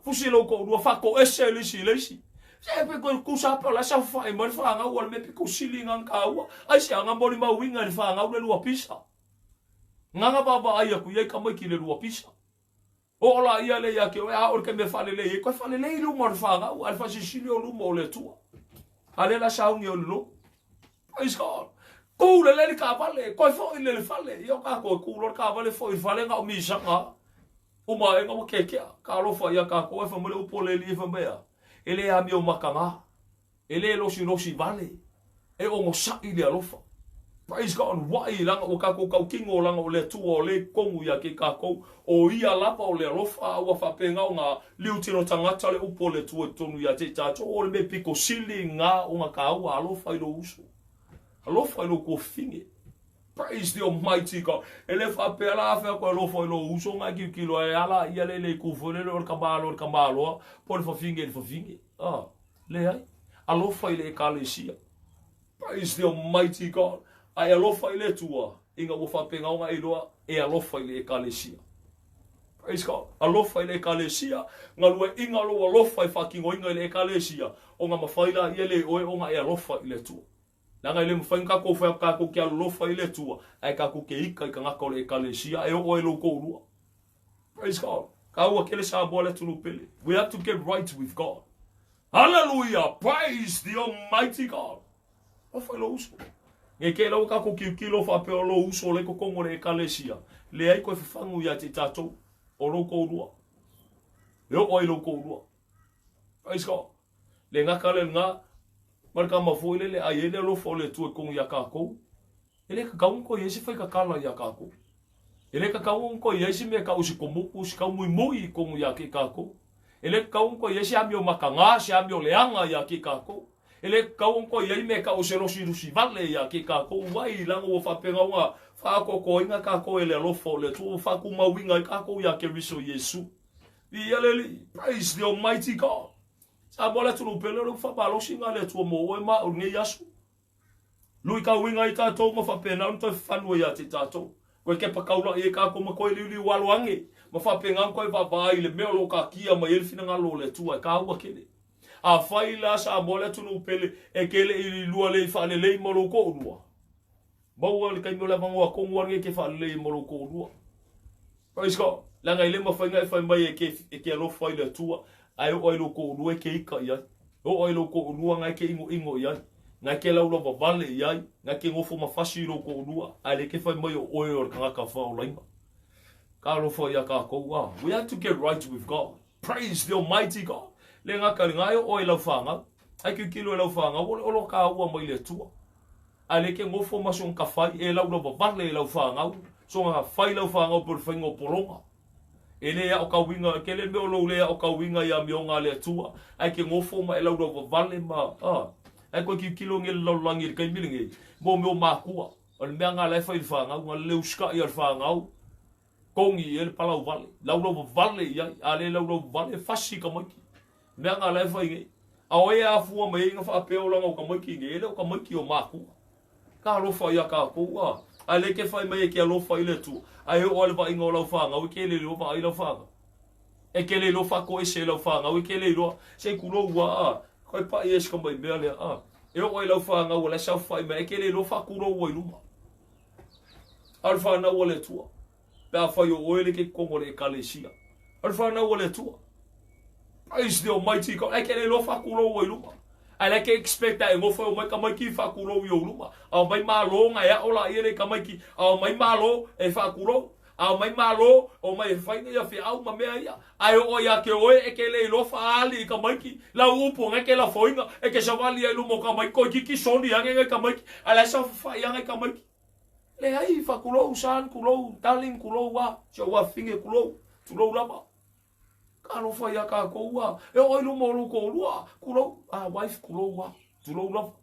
Fusi lou toalua, faatoese le isi i le isi. Se pe koe kusa pe o la sa fafa'i mai le fanau, o le mea pito sili na taua. Aisea, na molimauina e le fanau le lua pisa. Ngana vaavaai atu i ai tamaiti i le lua pisa. Oo la ia lea ia te oe, a o le taimi e faalelei ai, koe faalelei i luma o le fanau, a le faasilisili o luma o le Atua. A lea la sauni o le lotu. Praise God. Tu lelei le taavale, toe foi le fale. Ia o tatou e tu loa le taavale foi i le fale na o misaga. Uma aena ua kekea. Talofa ia tatou e fai mai le upu a le Alii e fai mai a. E le amio mataga. E le losilosi vale, e onosai le alofa. Praise God, wai leaga ua tatou tautino leaga o le Atua o lea i totonu ia te tatou, o Ia lava o le alofa, a ua faapena ona liutino tagata le upu o le Atua i totonu ia te tatou, o le mea pito sili na ona taua, alofa i lou uso, alofa i lou tuafafine. Praise the Almighty God. E le faapea la a fai atu e alofa i lou uso na e tilotilo ai ala ia le le itu foi lele o le tamaloa i le tamaloa po o le fafine i le fafine. Ah. Leai. Alofa i le Ekalesia. Praise the Almighty God. A e alofa i le Atua, ina ua faapena ona e iloa e alofa i le Ekalesia. Praise God. Alofa i le Ekalesia, galueaiina lou alofa e faatinoina i le Ekalesia, ona mafai laia le oe ona e alofa i le Atua. Leaga e le mafai ona tatou fai atu tatou te alolofa i le Atua, ae tatou te ika i tagata o le Ekalesia e oo ai lou toalua. Praise God. Taua tele Samoa le atunuu pele. We have to get right with God. Hallelujah. Praise the Almighty God. Alofa i lou uso. Nei te lau tatou tilotilo faapea o lou uso le totonu o le Ekalesia. Leai koe fafagu ia te i tatou. O lou toalua. E oo ai lou toalua. Praise God. Le gata le lena, ma le tama foi lele a i ai le alofa o le Atua i totonu ia tatou. E le tatau ona toe i ai se faikatala ia tatou. E le tatau ona toe i ai se mea e tau o se komoku, se taumoimoi i totonu ia te tatou. E le tatau ona toe i ai se amio mataga, se amio leaga ia te tatou. E le tatau ona toe i ai mea e tau o se losilosi vale ia te tatou. Uai, leaga ua faapena ona faaatoatoaina tatou e le alofa o le Atua, ua faatumauina ai tatou ia Keriso Iesu. Viia le Alii. Praise the Almighty God. Samoa le atunuu pele o le faamalosi na le Atua mo oe ma au i lenei aso. Luitauina ai tatou ma faapena ona toe fafanu ai ia te tatou. Koe kepa taula'i ai tatou ma toe liuliu alo age ma faapena ona toe vaavaai i le mea o lo o taatia mai ai le finagalo o le Atua e taua tele. Afai la Samoa le atunuu pele e te le i lua lei faalelei ma lou toalua, maua le taimi o le avanoa tonu lava lenei e te faalelei ai ma lou toalua. Praise God. Leaga e le mafai ona e fai mai e te alofa i le Atua ae oo ai lou toalua e te ika i ai. E oo ai lou toalua na e ke inoino i ai, na e ke laulavavale i ai, na e ke nofo ma fasi i lou toalua, ae le ke fai mai o oe o le tagata faaolaina. Talofa ia tatou, ah, we have to get right with God. Praise the Almighty God. Le gata le na e oo ai lau fanau. Ai kilikilo e lau fanau, o le olo taua mai le Atua. Ae le ke nofo ma soona tafai e laulavavale i lau fanau, soona fai lau fanau pei o le faiga o pologa. E le aotauina, e tele mea o lou le aotauina i amioga a le Atua, ae ke nofo ma e laulavavale ma, a, ae toe tilotilo nei le lalolagi i le taimi lenei, mo mea o matua. O le mea lena la e fai i le fanau, na le usitai a le fanau, togi i ai le palauvale, laulavavale i ai, a le laulavavale, e fasi tamaiti. O le mea lena la e fai nei. A o ai e afua mai ai na faapea o lana o tamaiti nei, e le o tamaiti o matua. Talofa ia tatou, a. Ae le ke fai mai e ke alofa i le Atua, ae oo lava i le vaaiga o lau fanau, e ke le iloa vaai lau fanau. E ke le iloa faatoese i lau fanau, e ke le iloa, se i tulou a, a. Koe pai e si ka mai mea lea, a. E oo ai lau fanau o la e saofai mai, e ke le iloa faatulou ai luma. A o le fanau a le Atua, pe afai o oe le ke totonu o le Ekalesia. O le fanau a le Atua. Praise the Almighty God. Ae ke le iloa faatulou ai luma. Ae la ke expect e nofo e omai tamaiti faatulou i ou luma. A omai malo na e ao laia le tamaiti. A omai malo e faatulou. A omai malo, omai e fai ia feau ma mea ia. Ae oo ia te oe e ke le iloa faaali i tamaiti. Lau upu ngai ke lafoina e ke savali ai luma o tamaiti. Toeitiiti soli ane ngai tamaiti. Ae la e saofafai a ngai tamaiti. Leai, faatulou son, tulou darling, tulou a si ou afafine, tulou, tulou lava. Talofa ia tatou a. E oo i luma o lou toalua, tulou, a wife, tulou a, tulou lava.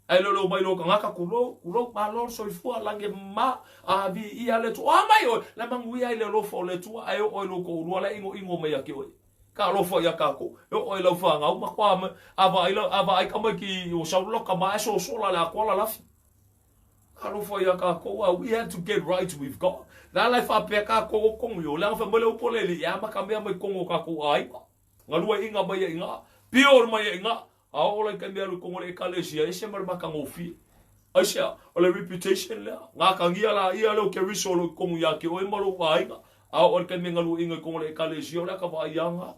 Ae le o le omai loa o tagata, tulou, tulou, malo le soifua, lagi e mama, a viia le Atua. O a mai oe? La e manuia ai le alofa o le Atua, ae oo i lou toalua la e inoino mai ia te oe. Talofa ia tatou, e oo i lau fanau, matua a vaai, a vaai tamaiti ua sau loka ma ae sosola le atoa lalafi. Alofa ia tatou, ah, we have to get right with God. Le a la e faapea tatou o tonu i o, leaga fai mai le upu a le Alii, e amata mea mai tonu o tatou aiga. Galuaiga mai ia i ina, pio mai ia i ina, a oo la i taimi e alu i tonu o le Ekalesia, ese ma le matagofie. Aisea? O le reputation lea. Gatagia laia lea o Keriso o lo o i tonu ia te oe ma lou aiga. A oo i le taimi e galuaiga i tonu o le Ekalesia, o le ata vaaiaga.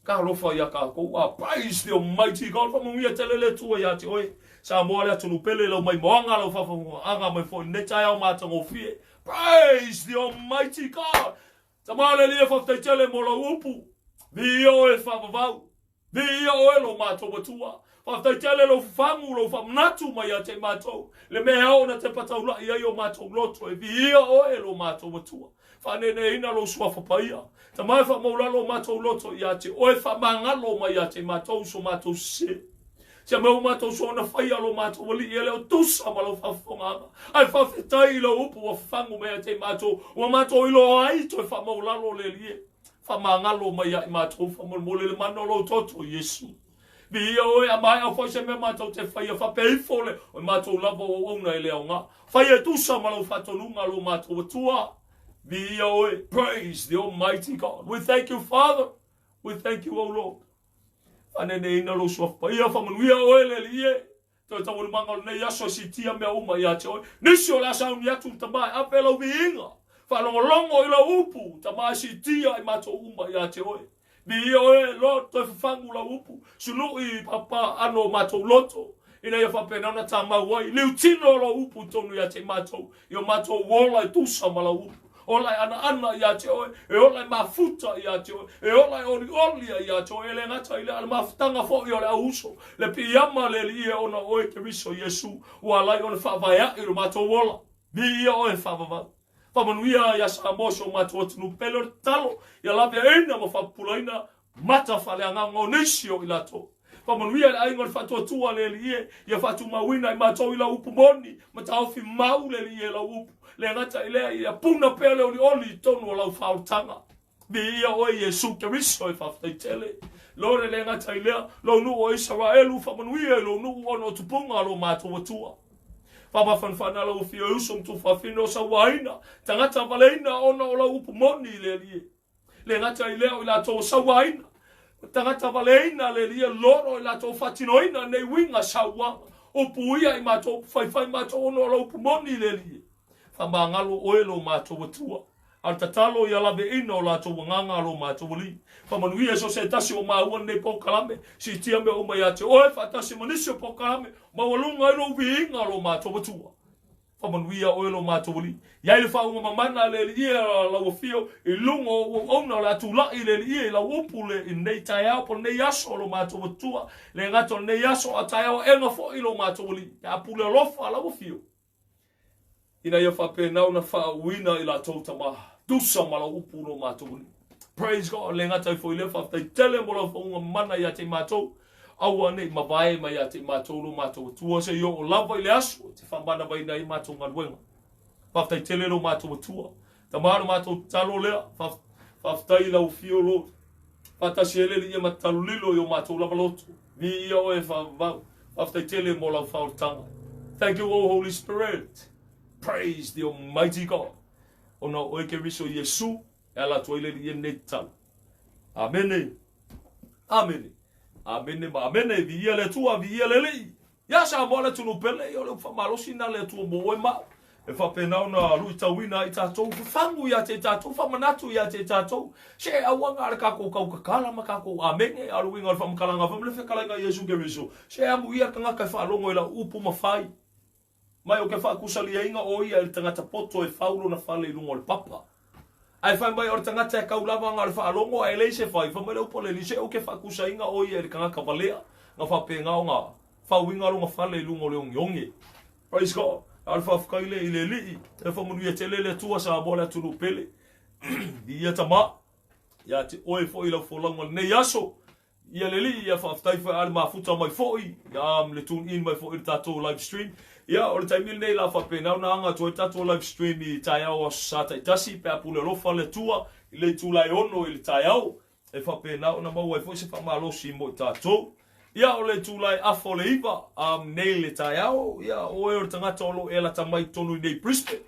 Talofa ia tatou, ah, praise the Almighty God, faamanuia tele le Atua ia te oe. Samoa le atunuu pele, lau maimoaga, lau faafofogaaga mai foi i lenei taeao matagofie. Praise the Almighty God. Tama le Alii e faafetai tele mo lau upu. Viia oe e faavavau. Viia oe lo matou Atua. Faafetai tele lou fafagu, lou faamanatu mai ia te i matou, le mea e ao ona tepa taula'i ai o matou loto, e viia oe e lo matou Atua. Faaneeneeina lou suafa paia. Tama e faamaulalo o matou loto ia te oe, faamagalo mai ia te i matou so matou sese. Sia mai o matou soona faia lo matou Alii e le o tusa ma lau faafofogaaga. Ae faafetai i lau upu ua fafagu mai ia te i matou, ua matou iloa ai toe faamaulalo le Alii e. Faamagalo mai ia i matou faamolemole le mana o lou toto, Iesu. Viia oe, a maea foi se mea matou te faia, faapea ifo le, o matou lava o auauna e le aoga. Faia e tusa ma lau faatonuga lo matou Atua. Viia oe. Praise the Almighty God. We thank you, Father. We thank you, O Lord. Faaneneina lou suafa paia, faamanuia oe le Alii e. Toe taualumaga o lenei aso e siitia mea uma ia te oe. Nisi o le a sauni atu le Tama e ave lau viiga. Faalogologo i lau upu, Tama e siitia i matou uma ia te oe. Viia oe, Lord, toe fafagu lau upu, sului papa ano o matou loto, ina ia faapena ona tamau ai liutino o lau upu tonu ia te matou, i o matou ola e tusa ma lau upu. Ola e anaana ia te oe, e ola e mafuta ia te oe, e ola e olioli ia te oe, e le gata i lea, a le mafutaga foi o le au uso, le piiama le Alii e ona o oe Keriso Iesu, ua ala ai ona faavaea'i lo matou ola. Viia oe faavavau. Faamanuia ia Samoa si o matou atunuu pele o le tatalo, ia laveaina ma faapupulaina mata faaleagaga o nisi o i latou. Faamanuia le aiga o le faatuatua le Alii e, ia faatumauina i matou i lau upu moni, ma taofi mau le Alii e lau upu. Le gata i lea, ia puna pea le olioli i totonu o lau faaolataga. Viia oe Iesu Keriso e faafetai tele. Lord e le gata i lea, lou nuu o Isaraelu, faamanuia i lou nuu ona o tupuga a lo matou Atua. Faamafanafana lau afio e uso ma tuafafine o sauaina, tagata valeina ona o lau upu moni i le Alii e. Le gata i lea o i latou o sauaina, tagata valeina le Alii e, Lord o i latou faatinoina nei uiga sauaga, upu ia i matou upu faifai matou ona o lau upu moni i le Alii e. Faamagalo oe lo matou Atua. A o le tatalo ia laveina o latou agaga a lo matou Alii. Faamanuia i so o se tasi o maua lenei polokalame, siitia mea uma ia te Oe faatasi ma nisi o polokalame, maualuga ai Lou viiga o lo matou Atua. Faamanuia Oe lo matou Alii. I ai le faauuga mamana a le Alii a lau afio i luga o ou auauna o le a tulai le Alii i lau upu le i lenei taeao po o lenei aso o lo matou Atua, le gata o lenei aso a o taeao aega foi lo matou Alii, pe a pule alofa lau afio. Ina ia faapena ona faauuina i latou tama tusa ma lau upu lo matou Alii. Praise God. Le gata ai foi lea, faafetai tele mo lau faauuga mana ia te i matou. Aua ne i mavae mai ia te i matou lo matou Atua se i oo lava i le aso e te faamanavaina ai matou galuega. Faafetai tele lo matou Atua. Tama lo matou tatalo lea. Faafetai i lau afio Lord. Faatasi ai le Alii ma tatalo lilo i o matou lava loto. Viia oe e faavavau. Faafetai tele mo lau faaolataga. Thank you, O Holy Spirit. Praise the Almighty God. Ona o oe Keriso Iesu e ala atu ai le Alii e lenei tatalo. Amene. Amene. Amene ma amene. Viia le Atua, viia le Alii. Ia Samoa le atunuu pele, ia o le upu faamalosi lena a le Atua mo oe ma au. E faapena ona luitauina ai tatou, fafagu ia te i tatou, faamanatu ia te i tatou, se aua na o le tatou tautatala ma tatou amene, a o le uiga o le faamatalaga foi ma le fetalaiga a Iesu Keriso, se amuia le tagata e faalogo i lau upu ma fai. Mai ou te faatusaliaina o ia i le tagata poto e fau lona fale i luga o le papa. Ae fai mai o le tagata e kau lava na o le faalogo ae leai se fai, fai mai le upu a le Alii, se ou te faatusaina o ia i le tagata valea na faapena ona fauina lona fale i luga o le ogeoge. Praise God. A o le faafetai lea i le Alii, e faamanuia tele le Atua Samoa le atunuu pele. Viia Tama, ia te oe foi i lau folauga i lenei aso. Ia le Alii, ia faafetai foi a le mafuta mai foi, ia le tune in mai foi i le tatou live stream. Ia, o le taimi lenei la faapena ona aga atu ai le tatou live stream i taeao Aso Sa taitasi pe a pule alofa le Atua i le itula e 6 i le taeao, e faapena ona maua ai foi se faamalosi mo i tatou. Ia, o le itula e afa o le 9 um, nei i le taeao, ia, o oe o le tagata o lo o e lata mai i totonu i nei Brisbane,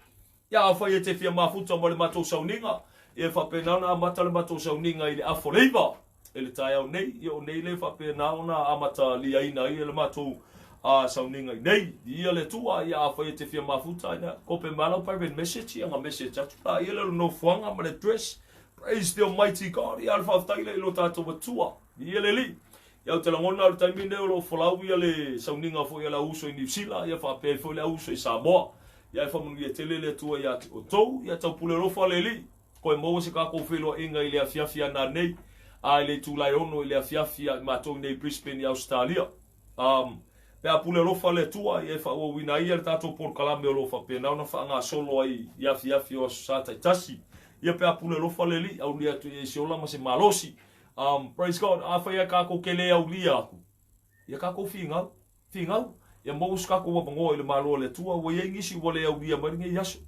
Ia, afai e te fia mafuta ma le matou sauniga, ia e faapena ona amata le matou sauniga i le afa o le 9 i le taeao nei. Ia o nei lea e faapena ona amata liaina ai le matou sauniga i nei. Viia le Atua, ia afai e te fia mafuta, ia kope mai lau private message, ia ona message atu laia lea o le nofoaga ma le address. Praise the Almighty God. Ia o le faafetai lea i lo tatou Atua. Viia le Alii. Ia ou te lagona o le taimi lenei o lo o folau ia le sauniga foi a le auuso i Niu Sila, ia faapea ai foi le auuso i Samoa. Ia e faamanuia tele le Atua ia te outou, ia taupule alofa le Alii. Koe maua se tatou feiloaiga i le afiafi ana nei, a i le itula e 6 i le afiafi a i matou nei i Brisbane i Ausetalia. Um, pe a pule alofa le Atua, ia e faaauauina ai ia le tatou polokalame o lo o faapena ona faagasolo ai i afiafi o Aso Sa taitasi. Ia pe a pule alofa le Alii, aulia atu i ai se ola ma se malosi. Um, praise God, afai e kākou ke lē aulia aku, ia kākou fīgau, fīgau, ia maua so kākou avanoa i le Malo a le Atua, ua iai nisi ua lē aulia mai lenei aso.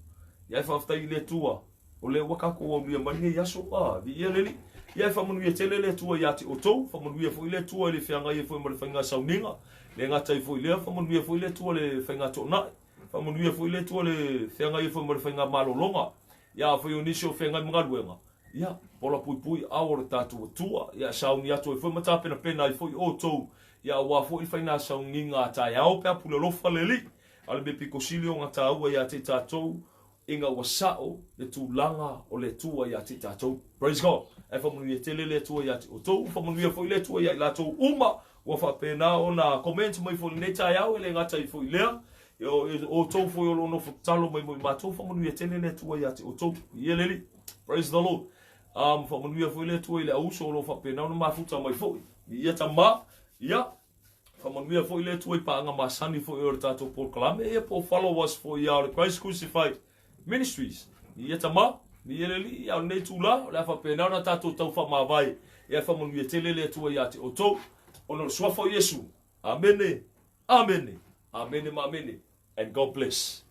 Ia e faafetai i le Atua, o lea ua kākou aulia mai lenei aso, ah, viia le Alii. Ia e faamanuia tele le Atua iā te outou, faamanuia foi le Atua i le feagai ai foi ma le faiga sauniga, le gata ai foi i lea, faamanuia foi le Atua i le faiga toonai, faamanuia foi le Atua i le feagai ai foi ma le faiga malologa. Ia afai o nisi o feagai ma galuega, Ia, pola puipui ao o le tatou Atua, ia sauni atu ai foi ma tapenapena ai foi outou, ia aua foi le faiga sauniga a taeao pe a pule alofa le Alii. A o le mea pito sili ona taua ia te i tatou, ina ua sao le tulaga o le Atua ia te i tatou. Praise God! Ae faamanuia tele le Atua ia te outou, faamanuia foi le Atua ia i latou uma ua faapena ona comment mai foi i lenei taeao, e le gata ai foi i lea, o outou foi o lo o nofo tatalo mai mo i matou, faamanuia tele le Atua ia te outou. Ia le Alii. Praise the Lord. Um, faamanuia foi le Atua i le auuso o lo o faapena ona mafuta mai foi. Ia tama, ia, faamanuia foi le Atua i paaga masani foi o le tatou polokalame, ia po o followers foi ia o le Christ Crucified Ministries. Ia tama, ia le Alii, ia o lenei itula, o le a faapena ona tatou tau faamavae, ia faamanuia tele le Atua ia te outou, ona o le suafa o Iesu. Amene, amene, amene ma amene, and God bless.